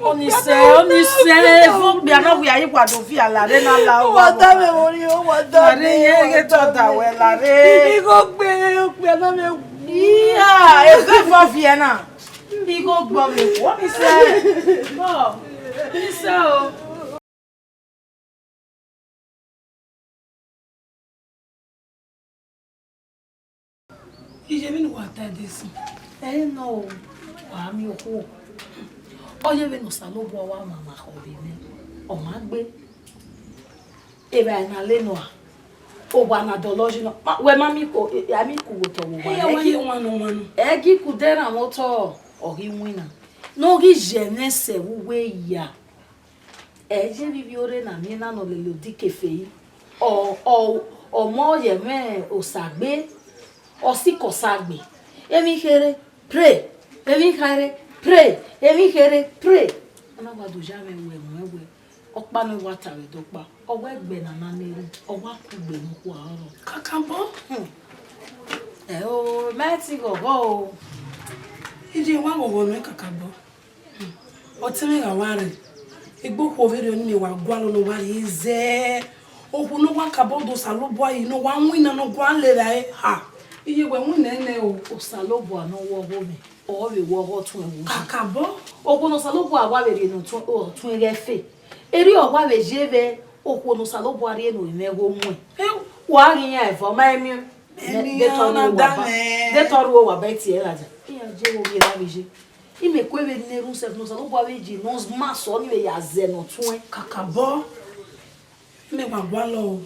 Ọni sẹ, ọni sẹ, vbe okpia na wia yi wa do viọ la rre na la owa. Wa da mwẹ vbọ rrie, wa da mwẹ, ye ghe te ọ da wẹ la rre. Igho gbe okpia na mwẹ. Iya, eve vọ viẹ na. Igho gbọ mwẹ, ọni sẹ. Ọ, ọni sẹ o. Iye, vbene uwa ta ẹdẹ sẹ? Ẹre nọ o, wa miẹn okhuo. Ọ ye vbene Osanobua wa mwamwa khọ vbe mwẹ, ọ ma gbe. Evbare na le nua, owa na dọlọ yi nọ. Ma, wẹ ma miẹn iko, a miẹn iko vbe otọ vbe owa. Ẹ ghi ku dẹ rhan mwẹ otọ, ọ ghi winna. Ne ọ ghi ye mwẹ sẹ vbe uwu eya. Ẹ i ye vbe ivbiorre na miẹn na ne ọ lele odike fe yi. Ọ, ọ, ọ mọ ye ẹmwẹ Osagbe, ọ sikẹ Osagbe. Emwi kherhe, pray. Emwi khaerre, pray. Emwi kherhe, pray. Ọ na wa do ya mwẹ wẹ, wẹ, wẹ. Ọkpa ne wa ta vbe ẹdẹ ọkpa, ọ wa egbe na na ne erhunmwu, ọ wa kugbe ne okhuo aro. Kakabọ. Hmm. Ẹ o, mẹ ti ghọghọ o. Iye wa ghọghọ nẹ kakabọ. Ọtẹn mwẹ gha wa rre, egbe okhuo vberriọ ne imẹ wa gualọ ne ọ wa rrie zẹ. Okhuo ne ọ wa kabọ do Osanobua yi ne ọ wa winna ne ọ gua lele ẹre, ha, iye wẹ winna nẹ o. Osanobua ne ọ wẹ ọghomwẹ, ọ vbe wẹ ọghe ọtuẹn vbe uyi. Kakabọ. Okhuo ne Osanobua wa vbe rhie ne ọtuẹn, ọtuẹn ghẹ fe. Erriọ ọ wa vbe ye vbe okhuo ne Osanobua rhie ne orinmwi ẹghẹ omuẹn. Wa ghi iran evọ ma emiẹn. Ẹni de tọ a na ruo da wa ba, mwẹ. De tọ ruo wa ba tie ladian. Iran je wo vbe ra vbe ye. Imẹ kue vbe ne erhunmwu sef ne Osanobua vbe yi ne ọ ma sọ ni vbe ya zẹ ne ọtuẹn. Kakabọ. Imẹ wa gualọ o.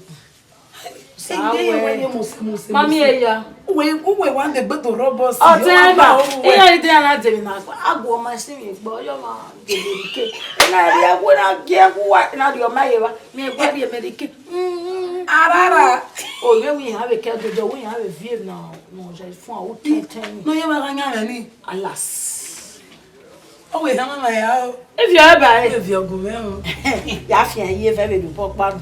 Sa egbe ye wẹ. Wẹ ye mose, mose, mami mose. Eya. Uwẹ, uwẹ wa de gbe do rhọbọ si. Ọtẹn wa ba, ba oru wẹ. Iran ide a na de mi na. Agu ọma si mi gbe, ọyọ ma de mi ke. Ena ri agu na gie agu wa, ena ri ọma ye wa. Mi gbe ri mi ke. Mm. Arara. O ye wi ha vbe ke dodo, wi ha vbe vie na, no je fun a u tẹntẹn. No ye wa gha yan ni. Alas. O we ha ma ya o. If you ever. If you go me o. Ya fi an ye fe vbe do po pa.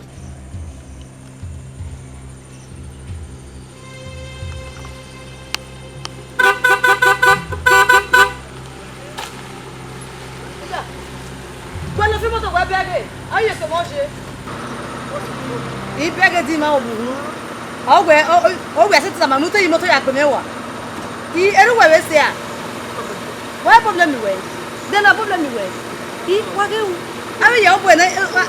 Wẹ ne fi moto wẹ bẹghe, a ye ke mọ ye. I bẹghe di ma obuhun. Ọ wẹ, ọ, ọ, ọ wẹ sẹ tama mu te imoto ya gbe mwẹ wa. I, erha uwẹ vbe sẹ a? Wa problem wẹ? De na problem wẹ? I, wa ghe ru. Avbe ya obọ nẹ,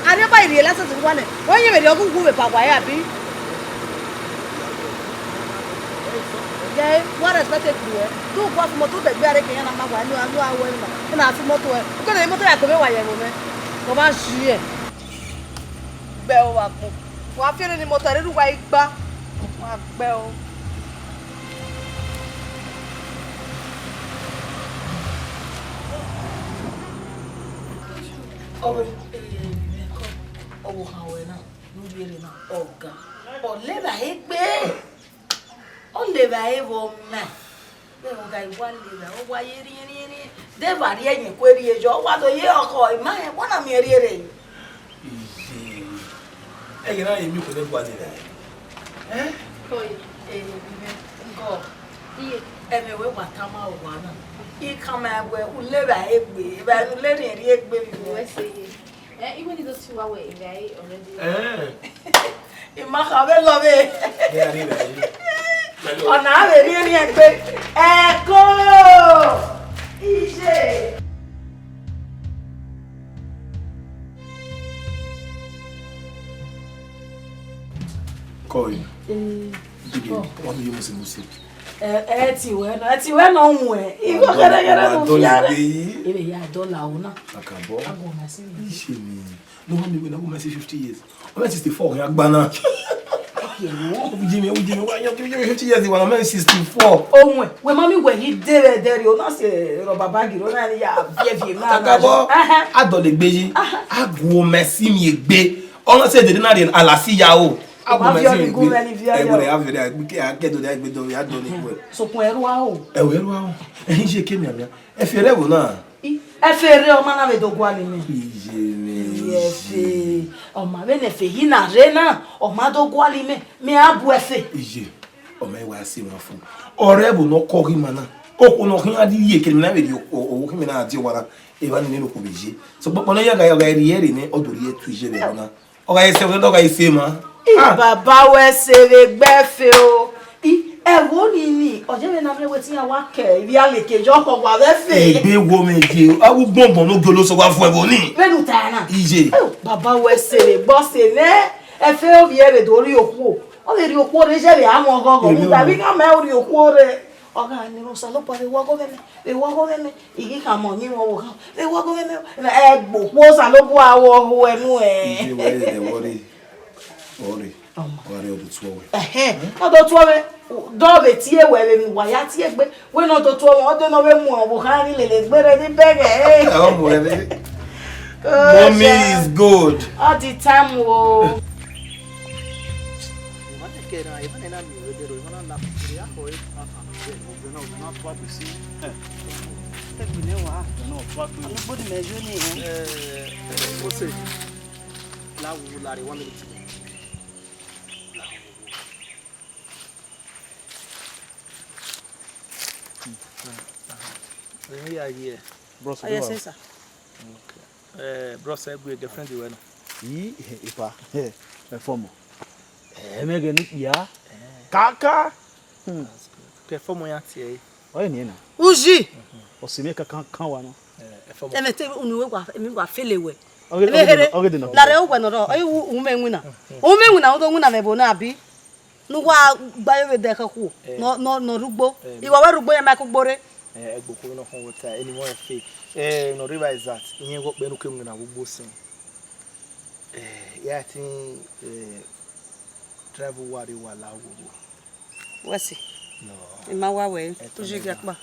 a rhie ba rhie license wa nẹ. Wẹ yẹn vbe rhie ọghe uwu vbe ba wa ya bi? Gẹ, wa respect e kuru ẹ. Tu gua fumọ, tu dẹgbe a rre ke iran na ma wa, enu a, enu a wẹ na. Ena fumọ tu ẹ. Ke ne imoto ya gbe mwẹ wa ye ẹvbo mwẹ. Ọ ma zi ẹ. Gbe o wa gbọn. Wa fian ne imoto rre ru wa i gba. Wa gbe o. Ọ vbe, eh, ọ vbe khan wẹ na, ne u rhie rre na, ọga. Ọ levba egbe. Ọ levba evbọ ma. Vbe ọga i wa levba, ọ wa ye rhiẹnrhiẹnrhiẹn. De evba rhie ẹyẹn ku erhie yọ, ọ wa do ye ọkhọ, ima rẹn, wa na miẹn rhie rre. Iye. Ẹghẹ na, emwi kò lè gua dede. Eh? Kọ ye. Eh, vbe, kọ. Iye. Ẹmwẹ wẹ wa tama owa na. I kan ma wẹ, u levba egbe, evba ne u le rhiẹnrhiẹn egbe vbe. Wẹ sẹ ye. Eh, even though you are away, right, already. Eh. Ima kha vbe lọ vbe. Yeah, I mean, I mean. Ọ na vbe rhiẹnrhiẹn egbe. Ẹko! Iye. Koi. Eh, Didi, oh. Wọ́n ní yóò mú sí mú sí. Ẹ, ẹ ti wẹ nọ, ẹ ti wẹ nọ mu ẹ. Igho kẹrẹkẹrẹ ló fi ara. Ebe ya dọla o na. Akabọ. Agbo ma si mi. Iṣẹ́ mi. No one will never see fifty years. Ọmọ sixty-four ya gba na. Owu Jimmy, owu Jimmy, wa yan Jimmy fifty years, wa ọmọ sixty-four. Ohun ẹ, wẹ ma mi wẹ yi de vbe dẹrriọ, ọ na si rọ baba giro na ni ya viẹ viẹ na. Akabọ. Aha. Adọlegbe yi. Aha. Agbo ma si mi egbe. Ọmọ sẹ dede na rẹ alasi ya o. Agbo ma si mi egbe. Ẹ wẹrẹ ya vẹrẹ, a ke do ya gbe do ya do ni wẹ. Sokun ẹrua o. Ẹ wẹ ẹrua o. Ẹ hin je ke miamia. Ẹ fi ẹrẹ ẹvbo na. I, ẹ fe rre, ọ ma na vbe do gualọ imẹ. Iye mwẹ, iye. Ẹ fe, ọ ma vbene ẹ fe yi na rre na, ọ ma do gualọ imẹ, mẹ a bu ẹ fe. Iye, ọ ma wa si emwa fo. Ọre ẹvbo ne ọ kọ ghi ma na, okhuo ne ọ khian di ye kene na vbe rhie o-, o-, okhuo na die owa na, evba ni nene okhuo vbe ye. Sokpan ọkpọ ne ọ ya gha, ya gha rhie ẹre nẹ, ọ do rhie ẹtu iye vbe ẹvbo na. Ọ gha ye sẹ, ọ gha ye sẹ ma. Ah. Baba wẹ sẹ vbe gbe ẹ fe o. I, ẹvbo nii ni, ọ je vbe na miẹn wẹ te iran wa kẹ ivbi aleke yọ khọ wa vbe fe. Egbe wo mwẹ ye, a wu gbọngbọn ne ogiolo sẹ wa fu ẹvbo nii. Vbene u ta na. Iye. Baba wẹ sẹ vbe gbe ọ sẹ nẹ, ẹ fe ovbi ẹ vbe do rhie okhuo. Ọ vbe rhie okhuo rre, iye vbe a mwẹ ọghọghọ, emwi rhunmwuda vbe iran ma rhie okhuo rre. Ọ gha nene Osanobua vbe wẹ ọgọ mwẹ mẹ, vbe wẹ ọgọ mwẹ mẹ, I ghi khama ọyẹnmwẹ ọvbokhan, vbe wẹ ọgọ mwẹ mẹ, ẹgbe okhuo Osanobua vbe ọghe uwẹ nuẹn. Iye wẹ rre, wẹ rre, wẹ rre, ọmọ. Wẹ rre, ọ do tuẹ wẹ. Ẹhẹn, ọ do tuẹ mwẹ, dọ vbe tie wẹ vbe emwi uwa ya tie egbe, wẹ ne ọ do tuẹ mwẹ, ọ de ne ọ vbe mu ọvbokhan ni lele egbe rre ni bẹghe. Ẹ, ọ mu ẹre. Oh, Mommy is good. All the time o. Emwa ne kẹre, emwa ne na miẹn vbe ẹdẹrriọ, emwa na la, ya khọ e, ah, ah, eh, ọgbẹn na, ọgbẹn na tua gbe si. Eh. Ẹgbẹn ne wa. Ọgbẹn na tua gbe. Ọgbẹn ni mẹ yo ni, eh. Eh, eh, Mose, la wu la re one minute. Eh, yeah, yeah. Bros, ah, yes, sir. Okay. Eh, bros, ẹ gu girlfriend wẹ na? Ii, epa, ẹ fọmọ. Ẹ mẹ ghe ne ikpia. Eh. Kaka. Hmm. That's good. Ke fọmọ ya tie ẹre. Ọ ye ni na. Uji. Ọ si mẹ kankan kan wa na. Eh, ẹ fọmọ. Ẹmwẹ te unu we wa, emwi wa fele wẹ. Ọ ghe, ẹmwẹ ọ ghe here. Ọ ghe de na. Lare owẹ nọ rọ, ọ ye u, u mẹ winna. U mẹ winna, u do winna mẹ ẹvbo na abi? Ne uwa gba ye vbe dẹ khẹ okhuo, eh, nọ, nọ, nọ rugbo. Eh, I wa wẹ rugbo ye ma kugbo rre. Eh, ẹgbokhuo nọ khọn wẹ ta, eni wọn fe. Eh, nọ rre evba is that, iyen ghe ọkpẹ ne u ke winna vbe ugbo sin. Eh, ya tin, eh, drive uwa rre uwa la owowo. Wẹ si. No. I ma wa wẹ, eh, uji giakpa.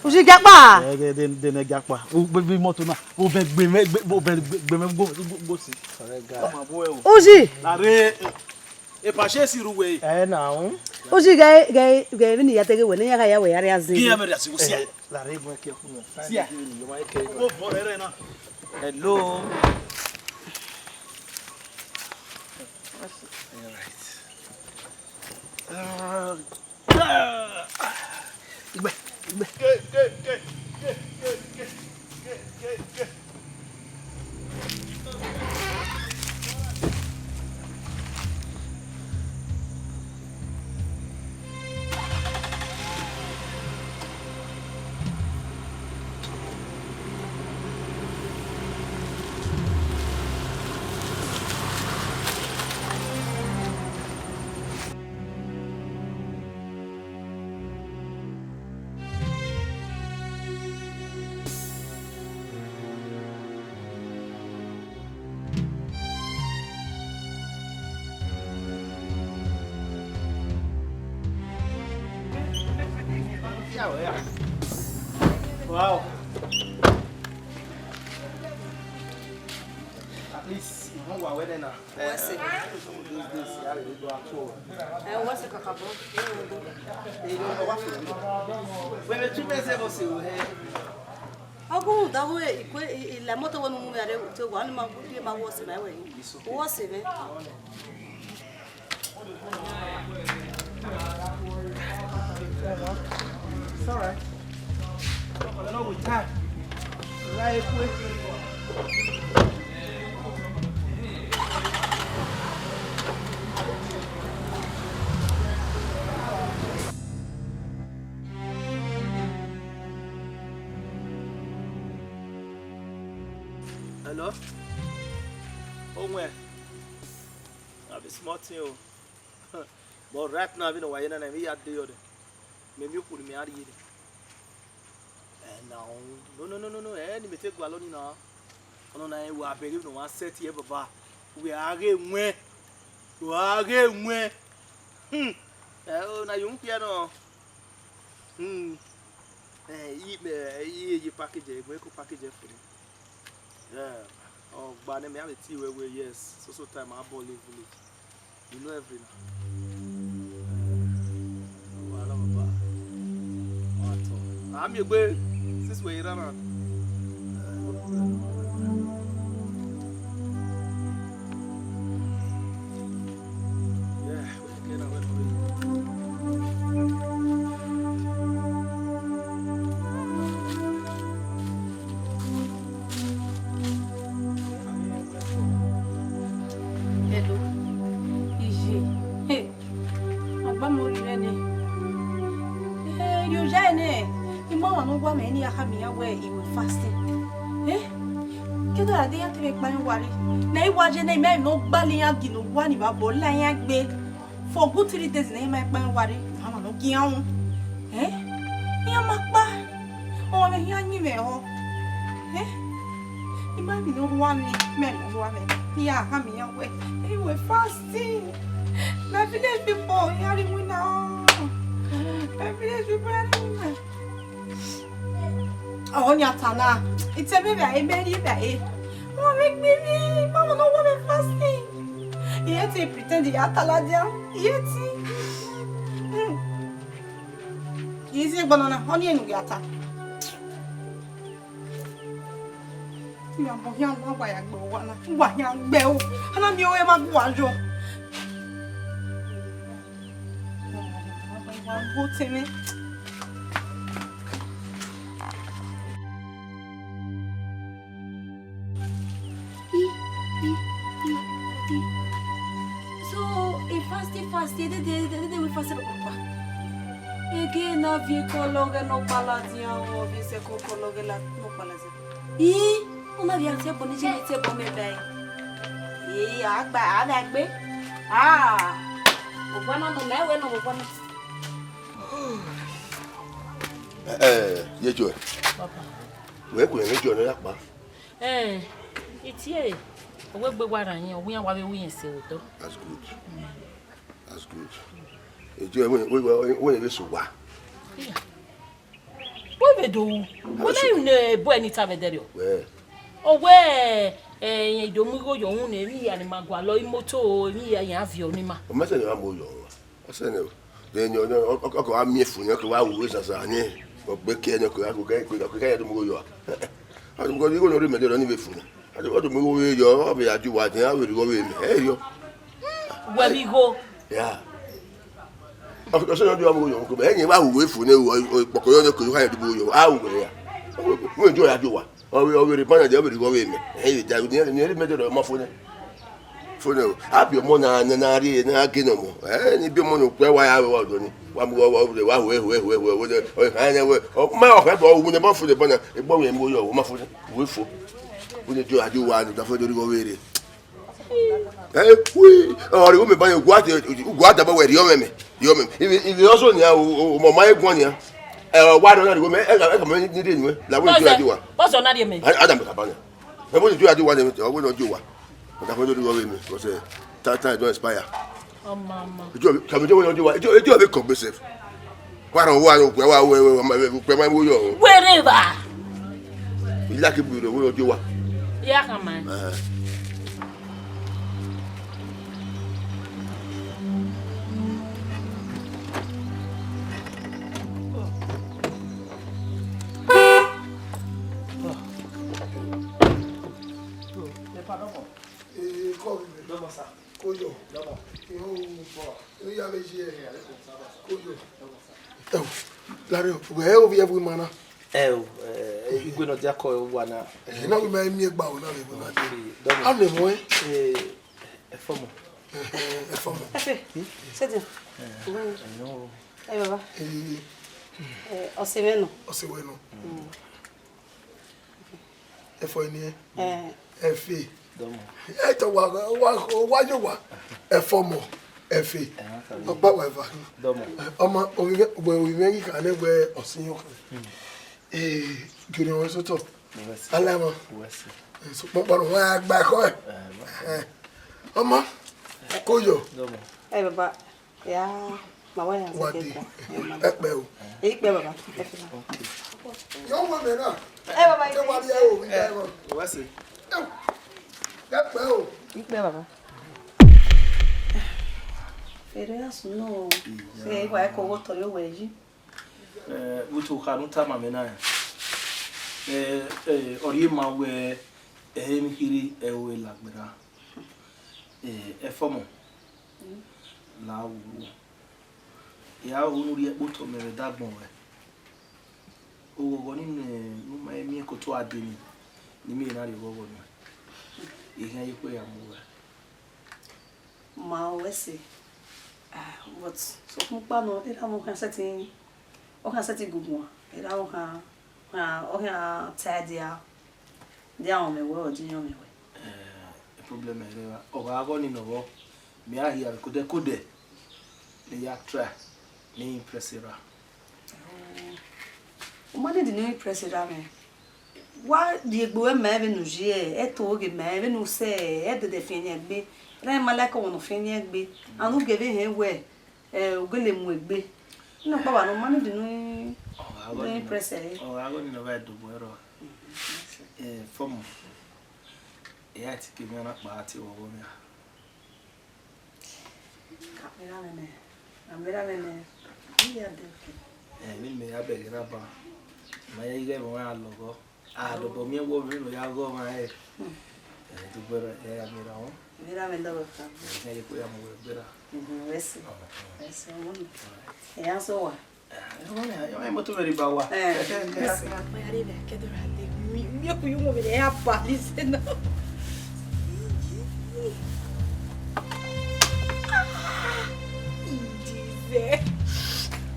Uji giakpa. Eh, de, de, de ne giakpa. U gbe, gbe imoto na. U vẹ gbe mẹ, gbe, u vẹ gbe, gbe mẹ ugbo, ugbo, ugbo sin. Correct guy. Uji. Lare. Epa, ṣe e si ru uwẹ? Ẹ na, hmm? Uji ghẹ, ghẹ, ghẹ vbene I ya te ghe wẹ ne iran gha ya wẹ ya rria zẹ. Ghi ya mẹ rria zẹ, sia. Eh, la rre gun ẹkẹ ọkpọ. Sia. Wo vọ rẹ rẹ na. Hello. All right. Ah, ah. Igbe, igbe. Wow. At least, you know what we're now. What's it? These days, yeah, we do at all. Eh, what's it, kakabo? Eh, you know what? When the two men say, "What's it?" Ọgụrhunmwuda wẹ ikue ilẹ moto wẹ ne u mu mwẹ rre te owa, ọnii ma gie ma wọ ọse mwẹ wẹ. Wọ ọse mwẹ. It's all right. No, with time. Right, wait. Hello? Owẹn, na be small thing o. But right now, vbene ọ wa ye na, na emwi ya de yọ dẹ. Mẹ miẹn okhuo ne mẹ a rhie dẹ. Ẹ na o. No, no, no, no, no. Ẹ ne mẹ te gualọ ni na. Ọnọna rẹn wa bẹghe vbene ọ wa sẹtin ẹre baba. Wẹ a ghe wẹn. Wẹ a ghe wẹn. Hmm. Ẹ o, na ye uhunmwu khian nọ. Hmm. Eh, I, eh, I ye package, eh, we could package it for you. Yeah. Oh, but then me have a tea where, where, yes. So, so time I ball in village. You know every now. Eh, no wahala, baba. What at all? I'm your boy. Since we're around. Yeah. Hello. Iye. Hey. Agbamọ rhirẹ nẹ. Eh, rhie oya nẹ. I ma ọmwa ne ọ wa mẹ ne I ya khama iran wẹ I wẹ fasting. Eh? Ke da rade iran te mwẹ kpa iran wa rre. Ne I wa ye nẹ, I ma emwi ne ọ gbalọ iran gie ne owa ni vbe abọ la iran egbe. For good three days ne I ma kpa iran wa rre, I ma ọmwa ne ọ gie iran ru. Eh? Iran ma kpa. Ọmwa mwẹ khian yin mwẹ họ. Eh? I ma emwi ne ọ rhua mwẹ, mẹ ne ọ rhua mwẹ. I ya khama iran wẹ, I wẹ fasting. My village people, iran rhie iwinna o. My village people, iran rhie iwinna. Ọni a ta na, I te mwẹ vbe a, I mẹ rhie vbe a. Ọ mwẹ gbe mwẹ, I ma ọmwa ne ọ wa mwẹ fasting. I ye te pretend ya ta ladian, I ye te. Hmm. I si egbe nọ na, ọni enu ya ta. Iran bọ khian wa, wa ya gbe owa na, wa khian gbe o. Ana miẹn ọre ma gu uwa yọ. Wa gu otẹn mwẹ. I, i, i, i. So, e fast, e fast, e dede, e dede, e dede, e fast, e kpakpa. Ege na viẹ kọlọ ghẹ ne ọ kpa ladian, ọ viẹ sẹ kọlọ ghẹ la, ne ọ kpa ladian. I, u ma viẹ a tie ẹbọ ne iye mwẹ tie ẹbọ mwẹ ba ẹre. E, a gba, a gha gbe. Ah, ogbana nọ, mẹ wẹ nọ, ogbana. Eh, eh, ye Joy. Papa. Wẹ ku ẹmwẹ Joy nọ ya kpa. Eh, itie, ọ wẹ egbe wa rran yẹn, ọ wẹ iran wa vbe ru yẹn sẹ vbe otọ. That's good. That's good. Ejo, wẹ, wẹ, wẹ, wẹ vbe sẹ owa. Iya. Wẹ vbe do ru. Wẹ na ru ne boy ni ta vbe ẹdẹrriọ. Wẹ. Ọ wẹ, eh, irẹn do mu igho yọ uhunmwu ne emwi hia ni ma gualọ, imoto, emwi hia, iran viọ ni ma. Ọ ma sẹ ne a mu yọ. Ọ sẹ nẹ o. Then ọ, ọ, ọ, ọ kẹ wa miẹn fo nẹ, ọ kẹ wa ru sasa nẹ. Ọ gbe ke nẹ, ọ kẹ wa ru ke, ke, ke, ke ya do mu igho yọ. Because igho ne ọ rre mẹ dẹ, ọ ni vbe fo nẹ. Ọ do mu igho vbe yọ, ọ vbe ya die uwa, then a vbe rhie igho vbe mẹ. Ẹ yọ. Wẹ vbe igho? Ya. Ọ, ọ sẹ nẹ ọ do mu igho yọ, ko mẹ, ẹ yẹn wa ru vbe fo nẹ, o, o, kpọkọ yọ nẹ, ko yo ha ya do mu igho yọ. A ru vbe ya. Wẹ enjoy ya die uwa. Ọ vbe, ọ vbe rre banna dia, ọ vbe rhie igho vbe mẹ. Ẹ, vbe da, ne, ne, ne, mẹ dẹ, ọ ma fo nẹ. Fo nẹ o. A biẹ ọmọ na, na, na rrie, na ghe ne ọmọ. Ẹ, ne biẹ ọmọ ne okpia wa ya vbe wa ọdọ ni. Wa mu, wa, wa, wa, hue, hue, hue, hue, hue, ọ, ẹ, ẹ, wẹ, ọ, ma, ọ, ẹ, bọ, ọ, wẹ, ne ma fo nẹ banna, e gbọ wẹ, mo yọ, ọ ma fo nẹ. Wẹ fo. Wẹ ne jọ, a die uwa, ne da fo, do rhie igho vbe rre. Ẹ, wi, ọ, rhie igho mẹ banna, ugu a, ugu a da ba wẹ rhie ọmwẹ mẹ. Rhie ọmwẹ. Ive, ive ọsọ nia, o, o, o, ma, ma, e guan nia. Ẹ, wa rọ na rhie igho mẹ, ẹ, ẹ, ẹ, ka mẹ ni rhie nuẹ. La wẹ ne jọ, a die uwa. Bọsẹ, bọsẹ ọ na rhie mẹ. A, a da mẹ ka banna. Ẹvbo ne Joy a die uwa nẹ, ọ wẹ ne ọ die uwa. Ọ ta fẹ do rhie igho vbe mẹ, because, eh, time, time don expire. Ọ ma ma. Joy, kàmì Joy wẹ ne ọ die uwa. Joy, Joy vbe kọgbe sef. Wa rọ wa, okpia wa, wẹ, wẹ, wẹ, okpia ma wo yọ. Wherever. Ila ke bi rẹ, wẹ, ọjọ wa. Ya khan ma. Eh. Eh, kọ vbe. Dọmọ sa. Koyo. Dọmọ. Iho. Bọ. Iho ya vbe ye. Koyo. Ẹo, lare o, wẹ ovbi ẹvbo ima na. Ẹo, eh, igwe nọ dia kọ wa na. Ẹ na wẹ ima miẹn gba o na vbe ima de. Dọmọ. A nọ emọ ẹn. Eh, ẹfọmọ. Eh, eh, ẹfọmọ. Ẹfe, sit down. Eh, no. Ẹ baba. Eh, eh, ọse mwẹ nọ. Ọse wẹ nọ. Mm. Ẹfọ eni ẹn. Eh. Ẹfe. Dọmọ. Ẹ tọ wa, wa, wa yo wa. Ẹfọmọ. Ẹfe. Eh, ma ta. Ọgba wa eva. Dọmọ. Ọmọ, ovbi mwẹ ghi kha nẹ wẹ ọse iyọnkhẹn. Hmm. Eh, gele ọmọ sotọ. Wẹ sẹ. Ala mọ. Wẹ sẹ. Eh, sokpan kpọnọ wa gba ẹkọ ẹ. Eh, wẹ sẹ. Eh. Ọmọ, koyo. Dọmọ. Ẹ baba, ya, ma wa ya wa zẹ de. Ke kọ. Ẹ pẹ o. Ẹ pẹ baba. Ẹ pẹ. Okay. Yo wo mẹ na. Ẹ baba, ẹ wa ri ẹ o, ẹ wa. Wẹ sẹ. Ẹ pẹ o. Ẹ pẹ baba. Fẹrẹ asun nọ. Ẹ wa ẹ kọ wo tọ yo wẹ yi. Eh, vbe otọ okha ne u tama mwẹ na, eh, eh, ọ rhie ma wẹ, eh, emwi kherhe ẹre u lagberra. Eh, ẹfọmọ, la wu. I gha ru ne u rhie ẹkpo otọ mẹ vbe ẹdagbọn ruẹ. Oghọghọ ni nẹ, ne u ma miẹn ke otọ a de ni, ne I miẹn na rhie oghọghọ nuẹn. I khian ye ikhuo ya mu ruẹ. Ma wẹ sẹ. Ah, but sokpan ukpa nọ, erha mwẹ ọ khian sẹtin, ọ khian sẹtin gunguan. Erha mwẹ ọ khian, ọ khian, ọ khian tie dia, dia ọmọ wẹ, ọ di iyọnmwẹ wẹ. Eh, problem ẹre wa. Ọ gha gọ ni nọ vbọ, mẹ a hia vbe kodẹ kodẹ, ne I ya try ne I impress erha. U ma need ne u impress erha mwẹ. Wa rhie egbe ruẹ ma vbene u ye, ẹto ghe ma vbene u sẹ, ẹdẹdẹ fian yan egbe. Erha ma like ọmọ ne ọ fian yan egbe. And u ghe vbe hẹn wẹ, eh, u gele mu egbe. Nọkpa wa ne u ma need ne u, ọ gha gọ ne u impress ẹre. Ọ gha gọ ne ọ vbe dobọ ẹre. Eh, fọmọ. Ẹ ya te ke mẹ na kpa te vbe ọghọ mẹ a. Ka mẹ ra mwẹ nẹ, a mẹ ra mwẹ nẹ, I ya dẹ ke. Eh, vbene mẹ ya bẹghe na ba, ma ya ighẹ ẹmwẹ ọnrẹn a lọghọ. A lọghọ miẹn wẹ vbene ọ ya ghe ọmwa rẹ. Hmm. Eh, dugbe rẹ, eh, a mẹ ra wọn. Mẹ ra mwẹ lọghọ ka. Eh, ẹ ya ye kpo ya mu wẹ gberra. Mhm, wẹ sẹ. Ọ, ọ. Wẹ sẹ, ọmọ mi. All right. Ẹ ya sẹ owa. Eh, imoto vbe rre ba owa. Eh, yes.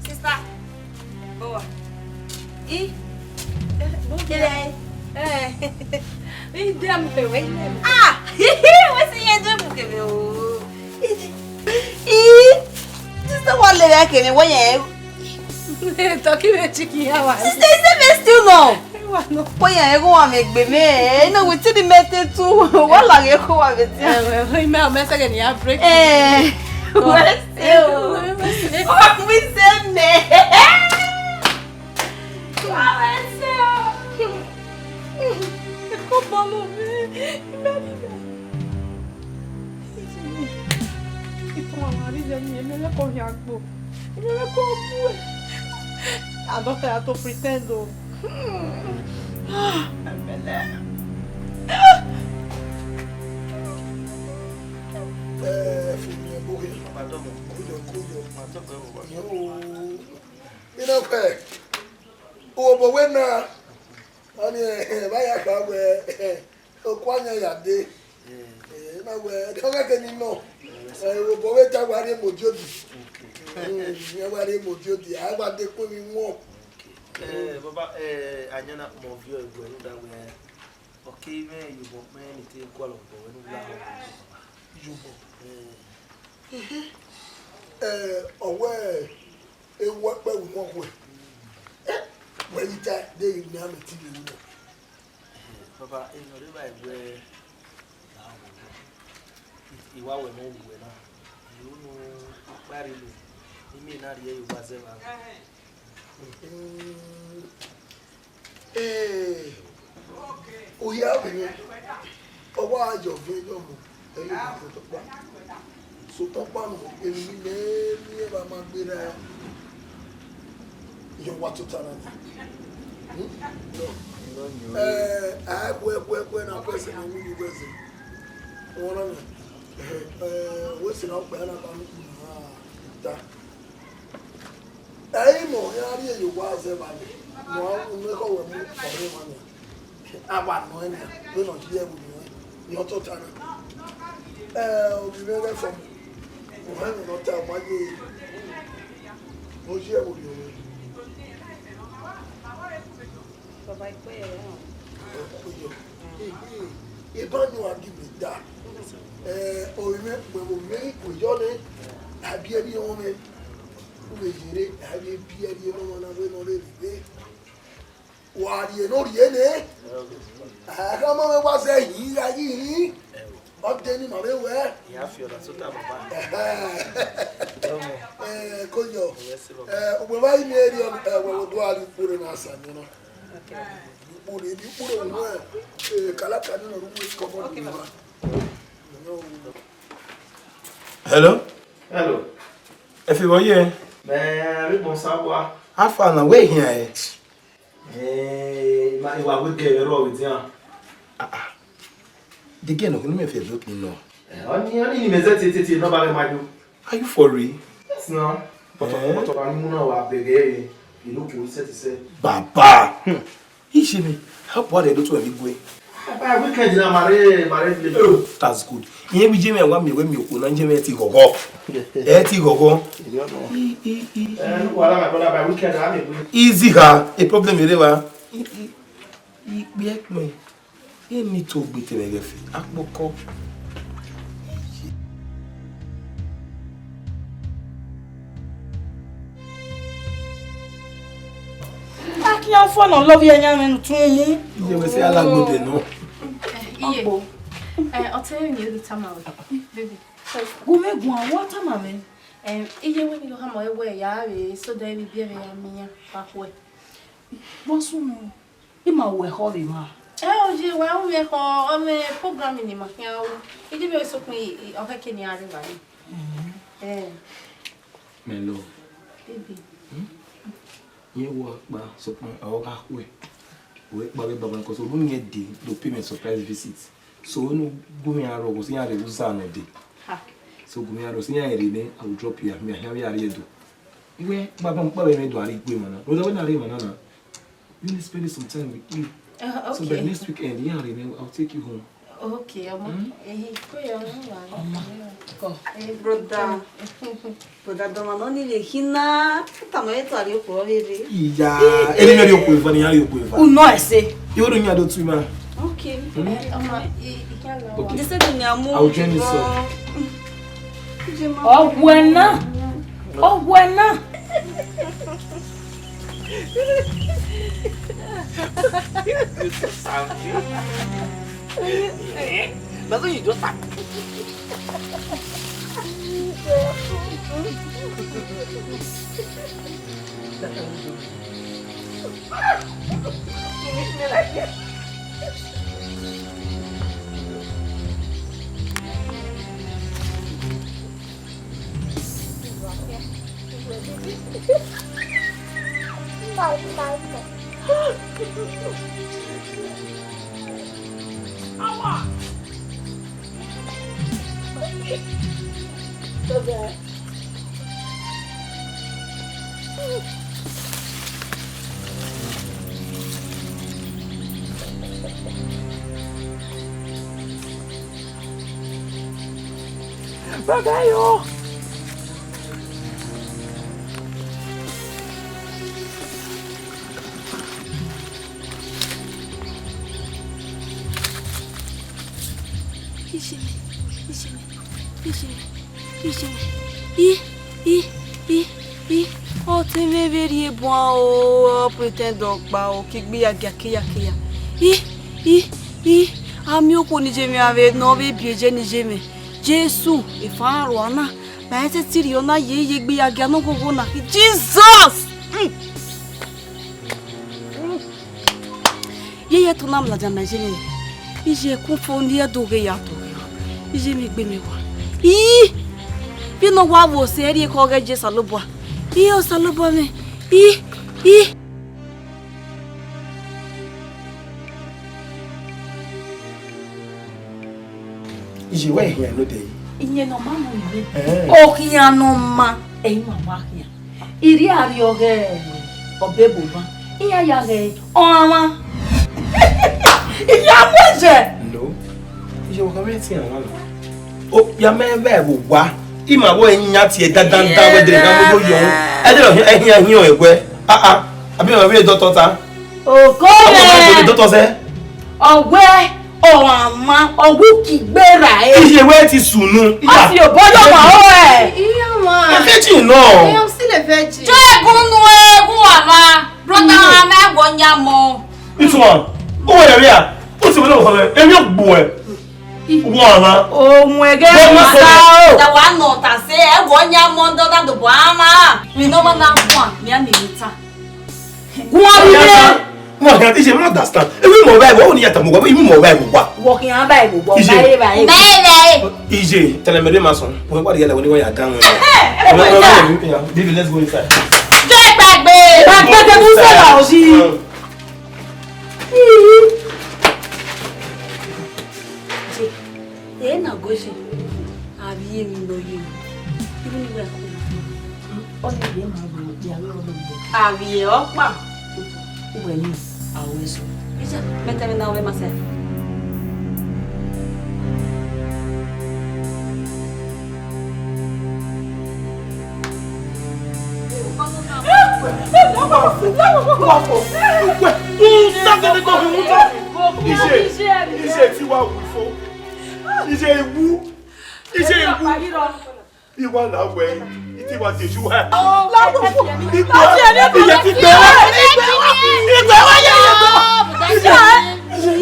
Sister. Owa. I? Kele. Eh. I de mu kevbe. Ah! Wẹ si ye de mu kevbe o. I, sister wa lele kevbe wẹ yẹn. Talking about chicken, how are you? Sister, is it me still no? Wẹ yẹn, ẹ gho wa mwẹ egbe mẹ. No, we till the mete too. Wa la ghe ko wa be ti. Eh, well, well, me, me second ya break. Eh. Wẹ se o. Wẹ se. Wa we se me. Wa we se o. Ko bọ lo mi. Itan wa rri ye ni, emwi ẹre ko khian gbo. Emwi ẹre ko bue. A doctor ya to pretend o. Ẹmẹlẹ. Eh, fun mi ẹbo ghe. Baba dọmọ. Koyo, koyo. Ma tọ pẹ baba. Yo. Ina pẹ. Obo wẹ na. Ọni, eh, eh, vbe a ya kha wẹ, eh, Okuayan ya dee. Eh, na wẹ, ọ ghẹ kẹ ni nọ. Eh, obọ vbe ta wa rhie modiodi. Mm, iran wa rhie modiodi, a wa de kpe emwi wọn. Eh, baba, eh, ayan na kpọnmwẹ ovbi ẹre, wẹ rhunmwuda wẹ, ọ kere mwẹ ye obọ kpẹn ne I te gualọ obọ wẹ ne u la họn. Ye obọ. Eh. Eh, ọ wẹ, ewu ọkpẹ wu mọ khuẹ. Eh, wẹ ghi ta, de ghi miẹn amẹ te ivbi wu nẹ. Baba, emwi ne ọ rre evba wẹ, I wa wẹ ne ọ wu wẹ na. I ru ne ọkpa rre lo, ne I miẹn na rhie ye owa zẹ evba. Ee, u hia vbe mwẹ, ọ wa yọ viọ yọ mu, ẹ i re otọ ọkpa. Sokpan ọkpa nọ, emwi ne imẹ miẹn vbe a ma gberra, yọ wa tota na. Hmm? Ẹ, a kuẹ, kuẹ, kuẹ na kuẹ sẹ ne wẹ ni wẹ sẹ. Ọmwa na, ẹ, wẹ sẹ na ọkpa na ba mu na ta. Ẹ i mọ iran rhie ye owa zẹ evba nẹ, ne ọ unu ekhọe wẹ mu ọre emwa nian. A wa nọ ẹn nian, vbene ọ ye ẹvbo nian, ne ọ tota na. Ẹ, ovbi mwẹ ghẹ fọ mu, u họn ẹmwẹ ne ọ ta, ọ ma ye, ne ọ ye ẹvbo rriọ mwẹ. Baba, ikpe ya họn. Ẹ, ikpe yọ. Ehe, eban ni wa gi mẹ da. Ẹ, ovbi mwẹ, wẹ vbe ovbi mwẹ ikpe yọ nẹ, a biẹ rhie ọmwẹ. U vbe yerre, a vbe biẹ rhie ne ọmwa na vbe ne ọ rherhe rre. Wa rhie ne ọ rhie nẹ. A khama mwẹ wa zẹ hin, gha yi hin. Ọ de ne ima vbe wẹ. Iya fi ọna sota baba. Ẹhẹn. Ọmọ. Ẹ, ko yọ. Yes, baba. Ẹ, ugbẹn vbe a i miẹn erriọ, ẹ, wẹ vbe do a rhie ukpo rre na sa ni na. Ukpo rre, ukpo rre unu, ẹ, kalaka ni na ru ukpo kọmọ ni na. Hello? Hello. Ẹ fi vbọ ye? Mẹ, ẹ, vbe gbọn sa wa. Afa na, wẹ hian ẹ? Eh, ma, I wa wẹ gẹ vbe rrọọ vbe dian. Ah, ah. The girl nọ, kene mẹ fi ẹdẹ okpin nọ. Eh, ọni, ọni ni mẹ zẹ tietietie, nọ ba ghẹ ma yo. Are you for real? Yes, now. But, eh? But ọba ni mu na wa bẹghe ẹre, I no go set himself. Baba! Hmm. Iye mwẹ, a bu aro do tuẹ vbe igue. By weekend na, ma rre, ma rre village. Oh, that's good. Iye mwẹ, iye mwẹ wa miẹn wẹ miẹn okhuo na, iye mwẹ ti ghọghọ. Ẹ ti ghọghọ. I, i, i, i. Eh, look, wala, my brother, by weekend, I may go. Easy ha, a problem ere wa. I, i, i, ikpe ẹkpẹn. Eni to gbe te mwẹ ghẹ fi akpọkọ. Akian fọ nọ lọ vbe ẹyan mwẹ ne utun mu. Iye mwẹ sẹ a la gbode nọ. Iye. Ọgbo. Eh, ọtẹn mwẹ ni ghi tama wẹ. Baby. Gu mwẹ guan, wa tama mwẹ. Eh, iye mwẹ ni do khama wẹ ya vbe so that ẹ vbe biẹ vbe ya miẹn iran vbe akhuẹ. Vbọ sunu? I ma ru ẹkhọ vbe emwa. Ẹ, ọ ye wa ru mwẹ ẹkhọ, ọ mwẹ program ni ma khian ru. I je vbe sokpan i, i, ọ khẹke ne iran rre evbare. Mhm. Ẹ. Melo. Baby. Hmm? Iye wa kpa sokpan ọ gha khuẹ. Wẹ kpa vbe baba, 'cause orhu mwẹ dee do pay me surprise visit. So, unu gu mwẹ aro, 'cause iran rre uza nọ dee. Ha. So, gu mwẹ aro, so iran rre nẹ, I will drop you, me, I hear you are ready. Iwẹ, baba, mo kpa vbe mwẹ do a rre ikpe emwa na. Brother, wẹ na rre emwa na na, you need spend some time with him. Uh, okay. So by next weekend, iran rre nẹ, I'll take you home. Okay, ọmọ. Hmm? Ehe, ikpe ya ọmọ wa. Ọmọ. Eh, brother. Brother, dọmọ nọ ni vbe khin na, tama ẹre to a rrie okhuo vbe rre. Iya, eni mwẹ rrie okhuo eva, ne iran rrie okhuo eva. Unọ ẹse. Iwẹ do yan do tu ima. Okay. Hmm? Eh, ọmọ, i, i kya la wa. Okay. This is the nyamu. I will join you soon. Ọwẹ na. Ọwẹ na. You do something. Eh? That's what you do something. Baba yo. Ishime, ishime, ishime, ishime. I, i, i, i. Ọtẹn mwẹ vbe rhie buan o, ọ pretend ọkpa o, ke igbe ya gia, ke ya, ke ya. I, i, i. A miẹn okhuo ne iye mwẹ a vbe nọ vbe biẹ ye ne iye mwẹ. Jesu, efa rua na, ma rẹn te tirri ọna ye, ye igbe ya gia ne oghogho na. Jesus! Mm. Ye ye tọn na mladian na, iye mwẹ. Iye, ẹkun fo ne I do ghe ya tọ. Iye mwẹ, gbe mwẹ wa. Ii! Vbene ọ wa vbo sẹ, erriọ ekhọe ọghe Osanobua. Ii, Osanobua mwẹ. Ii! Ii! Iye, wẹ khian nodẹ? Iyẹn ne ọ ma mu iwe. Ẹẹn. Ọ khian ne ọ ma, ẹ i ma wa khian. I rhie arriọ ghe ọbọ ebo mwa, iran ya ghe ọmwa. I ya mu ẹzẹ. No. Iye, wa khama ẹtin ọmwa na. O, ya mẹ vbe ẹvbo wa. I ma vbe yan tie dandan wẹ dere gha mu do yọ. Ẹ dẹ ẹhian hian ẹwẹ. Ah, ah. Abi ma vbe dọtọ ta. Oko. Ọmọ mẹ. Dọtọ sẹ. Ọwẹ, ọmwa, ọghe ukigbe ra ẹre. Iye, wẹ ti sunu. Ọ si obọ yọ ọmwa ọre. Iye ọmwa. A virgin nọ. Iye, I'm still a virgin. Jọ ẹgun nu ẹgun wa ma. Brother, a ma wọ yan mọ. Ituan. O wẹ rẹ a. O ti wẹ lọ fọlẹ. Emi ogbo ẹ. Wọ ama. Ohun ẹgẹ. Wọ ma sọ. Da wa nọ ta sẹ, ẹ wọ yan mọ dọ da do bọ ama. Mi nọ ma na guan, mi a mi ta. Guan mi le. Mo kàn ti ṣe, mo understand. Èmi mọ̀ báyìí, wọ́n ò ní yàtọ̀ mọ̀ wá, èmi mọ̀ báyìí, mo wá. Wọ khian báyìí, mo wá. Iye. Báyìí, báyìí. Báyìí, báyìí. Iye, tẹlẹmẹdẹ ma sọ. Wọ́n wá di yàrá, wọ́n ní wọ́n yà dáhùn. Ẹ, ẹ, ẹ, ẹ, ẹ, Baby, let's go inside. Ṣé ẹ gbàgbé? Gbàgbé tẹ mú sọ̀rọ̀ òsì. Ena gosi, a vbiẹ emwi ne ọ ye mwẹ. Irun ni wẹ a kue. Ọ ni vbiẹ ma vbe, ya vbe rọ vbe. A vbiẹ ọkpa. Uwẹ ni, a ru ẹse. Iye, mẹ tẹmwẹ na wẹ ma sẹ. Iye, iye ti wa wu fo. Iye iwu. Iye iwu. Iwa la wẹ, iti wa jeju ha. Igbe, iye ti gbe wa. Igbe wa ye ye gbe wa. Iye.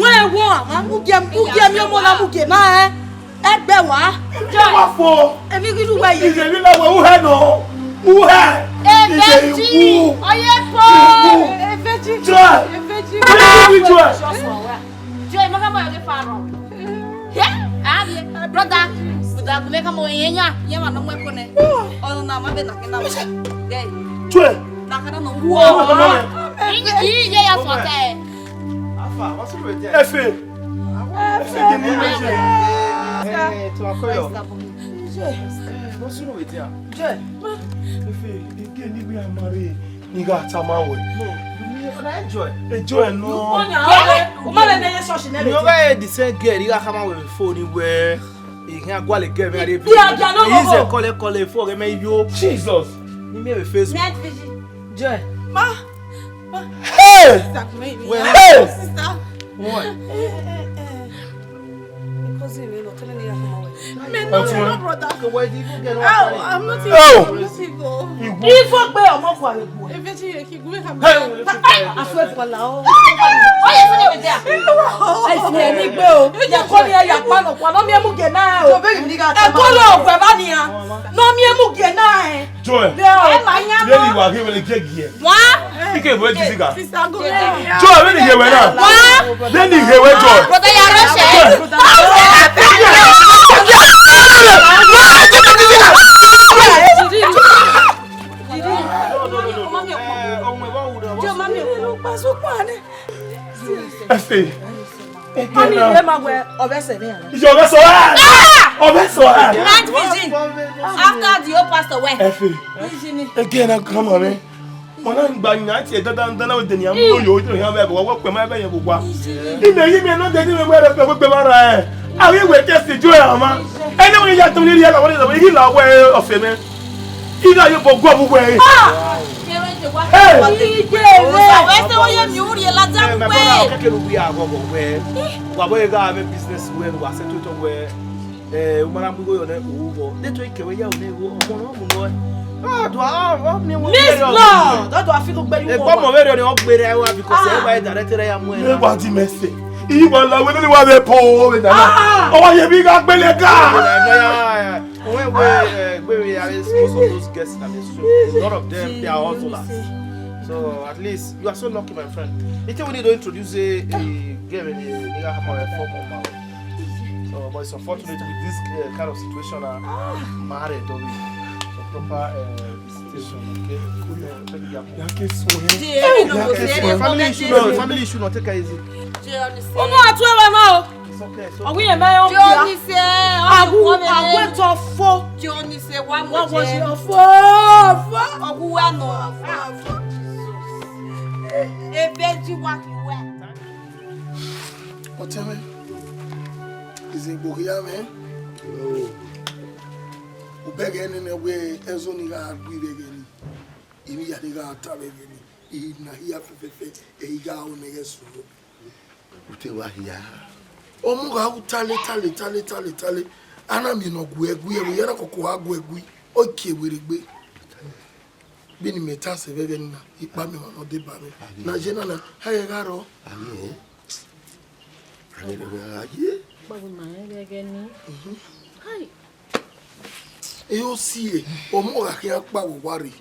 Wẹ wo, ma mu gie, mu gie mi ọmọ na mu gie na ẹ. Ẹgbẹ wa. Ẹgbẹ wa fo. Èmi gidi wẹ ye. Iye ni la wẹ, u hẹ nọ. U hẹ. Iye iwu. Ọyẹ po. Iwu. Eveji. Joy. Eveji. Eveji Joy. Joy, ma ka ma yo ke fa rọ. Hẹ? A vbiẹ, brother, brother, gu mẹ ka mọ yẹn ya, yẹn ma nọ mu ẹko nẹ. Ọnọ na ma vbe na ke na. Gẹ. Tue. Na ka na nọ. Wo. Wo, wo, wo. Iye ya sọ ta ẹ. Afa, what's wrong with you? Efe. Efe, give me my chair. Eh, to Akoyo. Eh, what's wrong with you? Efe, again, we are married. Nigga, tama we. No, you mean, na enjoy. Enjoy, no. You never hear the same girl, you got come out with phone where you can't go like girl, where they be. Yeah, yeah, no, no, no. Call it, call it, for me, yo. Jesus. You may be Facebook. Night vision. Joy. Ma. Ma. Hey! Sister, come here. Where? Hey! Sister. What? Eh, eh, eh, eh. Cousin, you know, tell me you come away. Me no, no, brother. Okay, where did you get off? Oh, I'm not even. Oh. I'm not even. Iye. Ifo gbe ọmọ kwa le gbo. Eveji ye ki gbe ka. Hey, I swear for Allah. Oh, yes, you there. I swear ni gbe o. Ya ko ni ya pa no kwa, no mi emu ge na o. So beg me, nigga. E ko lo gbe ba ni a. No mi emu ge na e. Joy. Ẹ ma yan. Lady wa ke wele ke gie. Wa. Ike bo ji siga. Sister, go. Joy, vbene I ghe wẹ na. Wa. Vbene I ghe wẹ, Joy. Brother, ya rush. Joy. Efe. Mami, ẹ ma wẹ ọvbẹ sẹ vbe yan. Iye ọvbẹ sọ ẹ. Ọvbẹ sọ ẹ. Night vision. After the old pastor wẹ. Efe. Again, I come on, man. Mọ na gba yan tie dandan dandan, wẹ deni amu yo, yo yan vbe wa kpe ma vbe yan vbe wa. Ime yi mi no de ni vbe wẹ rẹ pe gbe ba ra ẹ. A wi wẹ test Joy ama. Ene wẹ ya tun ni ri la wẹ, ri la wẹ ọfẹ mẹ. Ina yo bo gua bu wẹ. Ah! Hey! Ije rẹ. Wẹ se wẹ ye mi u ri la da bu wẹ. Keke lu wi a go go wẹ. Wa bo ga ave business wẹ, wa se to to wẹ. Eh, u ma na mu igho yọ nẹ, u vbọ. De to ike wẹ ya u ne igho, ọmọ na mu nọ. Ah, do a, a, a, mi wo. Miss Law, do do a fi lu gbe yu. E gbo mo vbe rẹ ni o gbe rẹ wa, because e wa e direct rẹ ya mu e. E wa di mẹsẹ. I wa la wẹ ni wa vbe po vbe na. Ah. Ọ wa ye bi ga gbele ga. Wẹ, wẹ, eh, wẹ, wẹ, I mean, most of those guests, I mean, so a lot of them, they are hustlers. So at least you are so lucky, my friend. The thing we need to introduce a, a girl in the nigga have a four month now. So, but it's unfortunate with this uh, kind of situation. Uh, married, don't we? So proper uh, visitation, okay? Family issue, no, family issue, no, take it easy. Ọmọ àti ẹwà máa o. It's okay, it's okay. Ọwọ́ yẹn máa ń Jọ ni se, Awu, awu ẹtọ fo. Jọ ni se, wa mo Wọ́n wọ́n ṣe jẹ. Ọfọ, ọfọ. Ọwọ́ wa mọ. Ebe ji wa ki wẹ. Ọtẹmẹ, izegbo hia mwẹ. Ubẹghe nene wẹ ẹzọ ni gha gui vbe ẹghẹ ni. Ivbi ya ni gha ta vbe ẹghẹ ni. Ina hia fẹfẹfẹ, ẹ i gha ru ne ghẹ sunu. Ute wa hia. Ọmọ gha ru tale, tale, tale, tale, tale. A na miẹn ne ọ gu ẹe gui, ẹvbo ya na koko gha gu ẹe gui. Ọ kie werriegbe. Vbene imẹ ta sẹ vbe ẹghẹ na, ikpa miẹn ọmwa ne ọ deba mwẹ. Na ye na na, a ghẹ gha rrọọ. Amen. Amen. Amen. Aye. Kpọvbe ma rẹn vbe ẹghẹ ni. Hai. Ehe osie, ọmọ gha khian kpa vbe owa rre.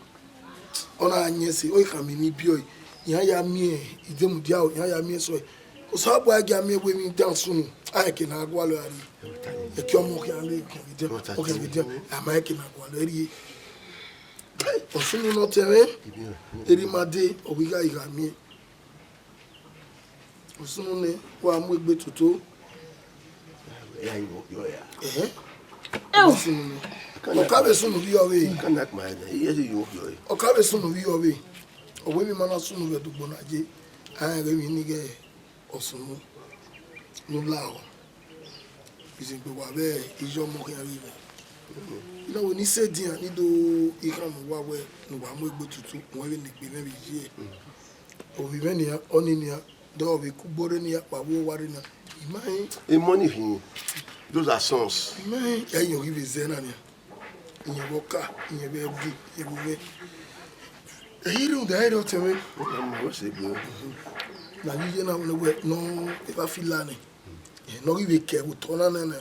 Ọ na yan ẹse, ọ i khama emwi biẹ ọe, iran ya miẹn idemudia, iran ya miẹn sẹ ọe. Osanobua gia miẹn wẹ emwi dan sunu, a i ke ne a gualọ a rrie. Ẹki ọmọ khian rre, ọ khian vbe dian, ọ khian vbe dian, a ma i ke ne a gualọ rrie. Ọ sunu ne ọ tẹn mwẹ, erha ima dee, ọ wẹ I gha, I gha miẹn. Ọ sunu nẹ, wa mu egbe toto. Ya yi vbe okpio ya. Ẹhẹn. Ẹ o. Ọ sunu nẹ. Ọ ka vbe sunu vbe ọ vbe. Kana kuma ẹdẹ, iye si yi vbe okpio ya. Ọ ka vbe sunu vbe ọ vbe. Ọ wẹ emwi ma na sunu vbe ẹdugbo na ye. A rẹn ghe emwi ni ghẹ ọ sunu. Ne u lahọ. Izegbe wa vbe iye ọmọ khian vbe mwẹ. I na wẹ ne I sẹ edian, ne I do ikhan ne uwa wẹ ne uwa mu egbe tutu, wẹ vbe ne egbe mwẹ vbe iye. Ovbi mwẹ nian, ọni nian, de ọ vbe ku gborre ne I ya kpa vbe owa rre na. I ma rẹn. Emọ ni khin, those are sons. I ma rẹn, ya iyẹn ghi vbe zẹ na nian. Iyẹn vbe ọka, iyẹn vbe ẹvbi, iyẹn vbe ovẹn. Ẹ i rhunmwuda ẹre ọtẹn mwẹ. Ọmọ wẹ sẹ egbe. Na ghi ye na wẹ nọ eva fila nẹ. Ẹ ne ọ ghi vbe kẹ vbe otọ na nẹ na.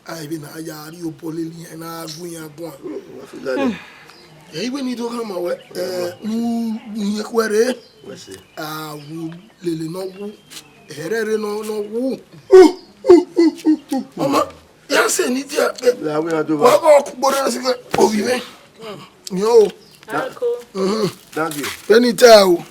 A i vbe na ya rrie obọ lele iran na gu iran guan. Ẹ i wẹ ne I do khama wẹ, ẹ, ne u, ne u ye khuẹ rre. Wẹ sẹ. A wu lele ne ọ wu. Ẹrẹ rre ne ọ, ne ọ wu. Ọmọ, ya sẹ ne I dia. La wẹ a do ba. Wa bọ kugbo na si kẹ, ovbi mwẹ. Yo. Uncle. Mhm. Thank you. Vbene I ta o.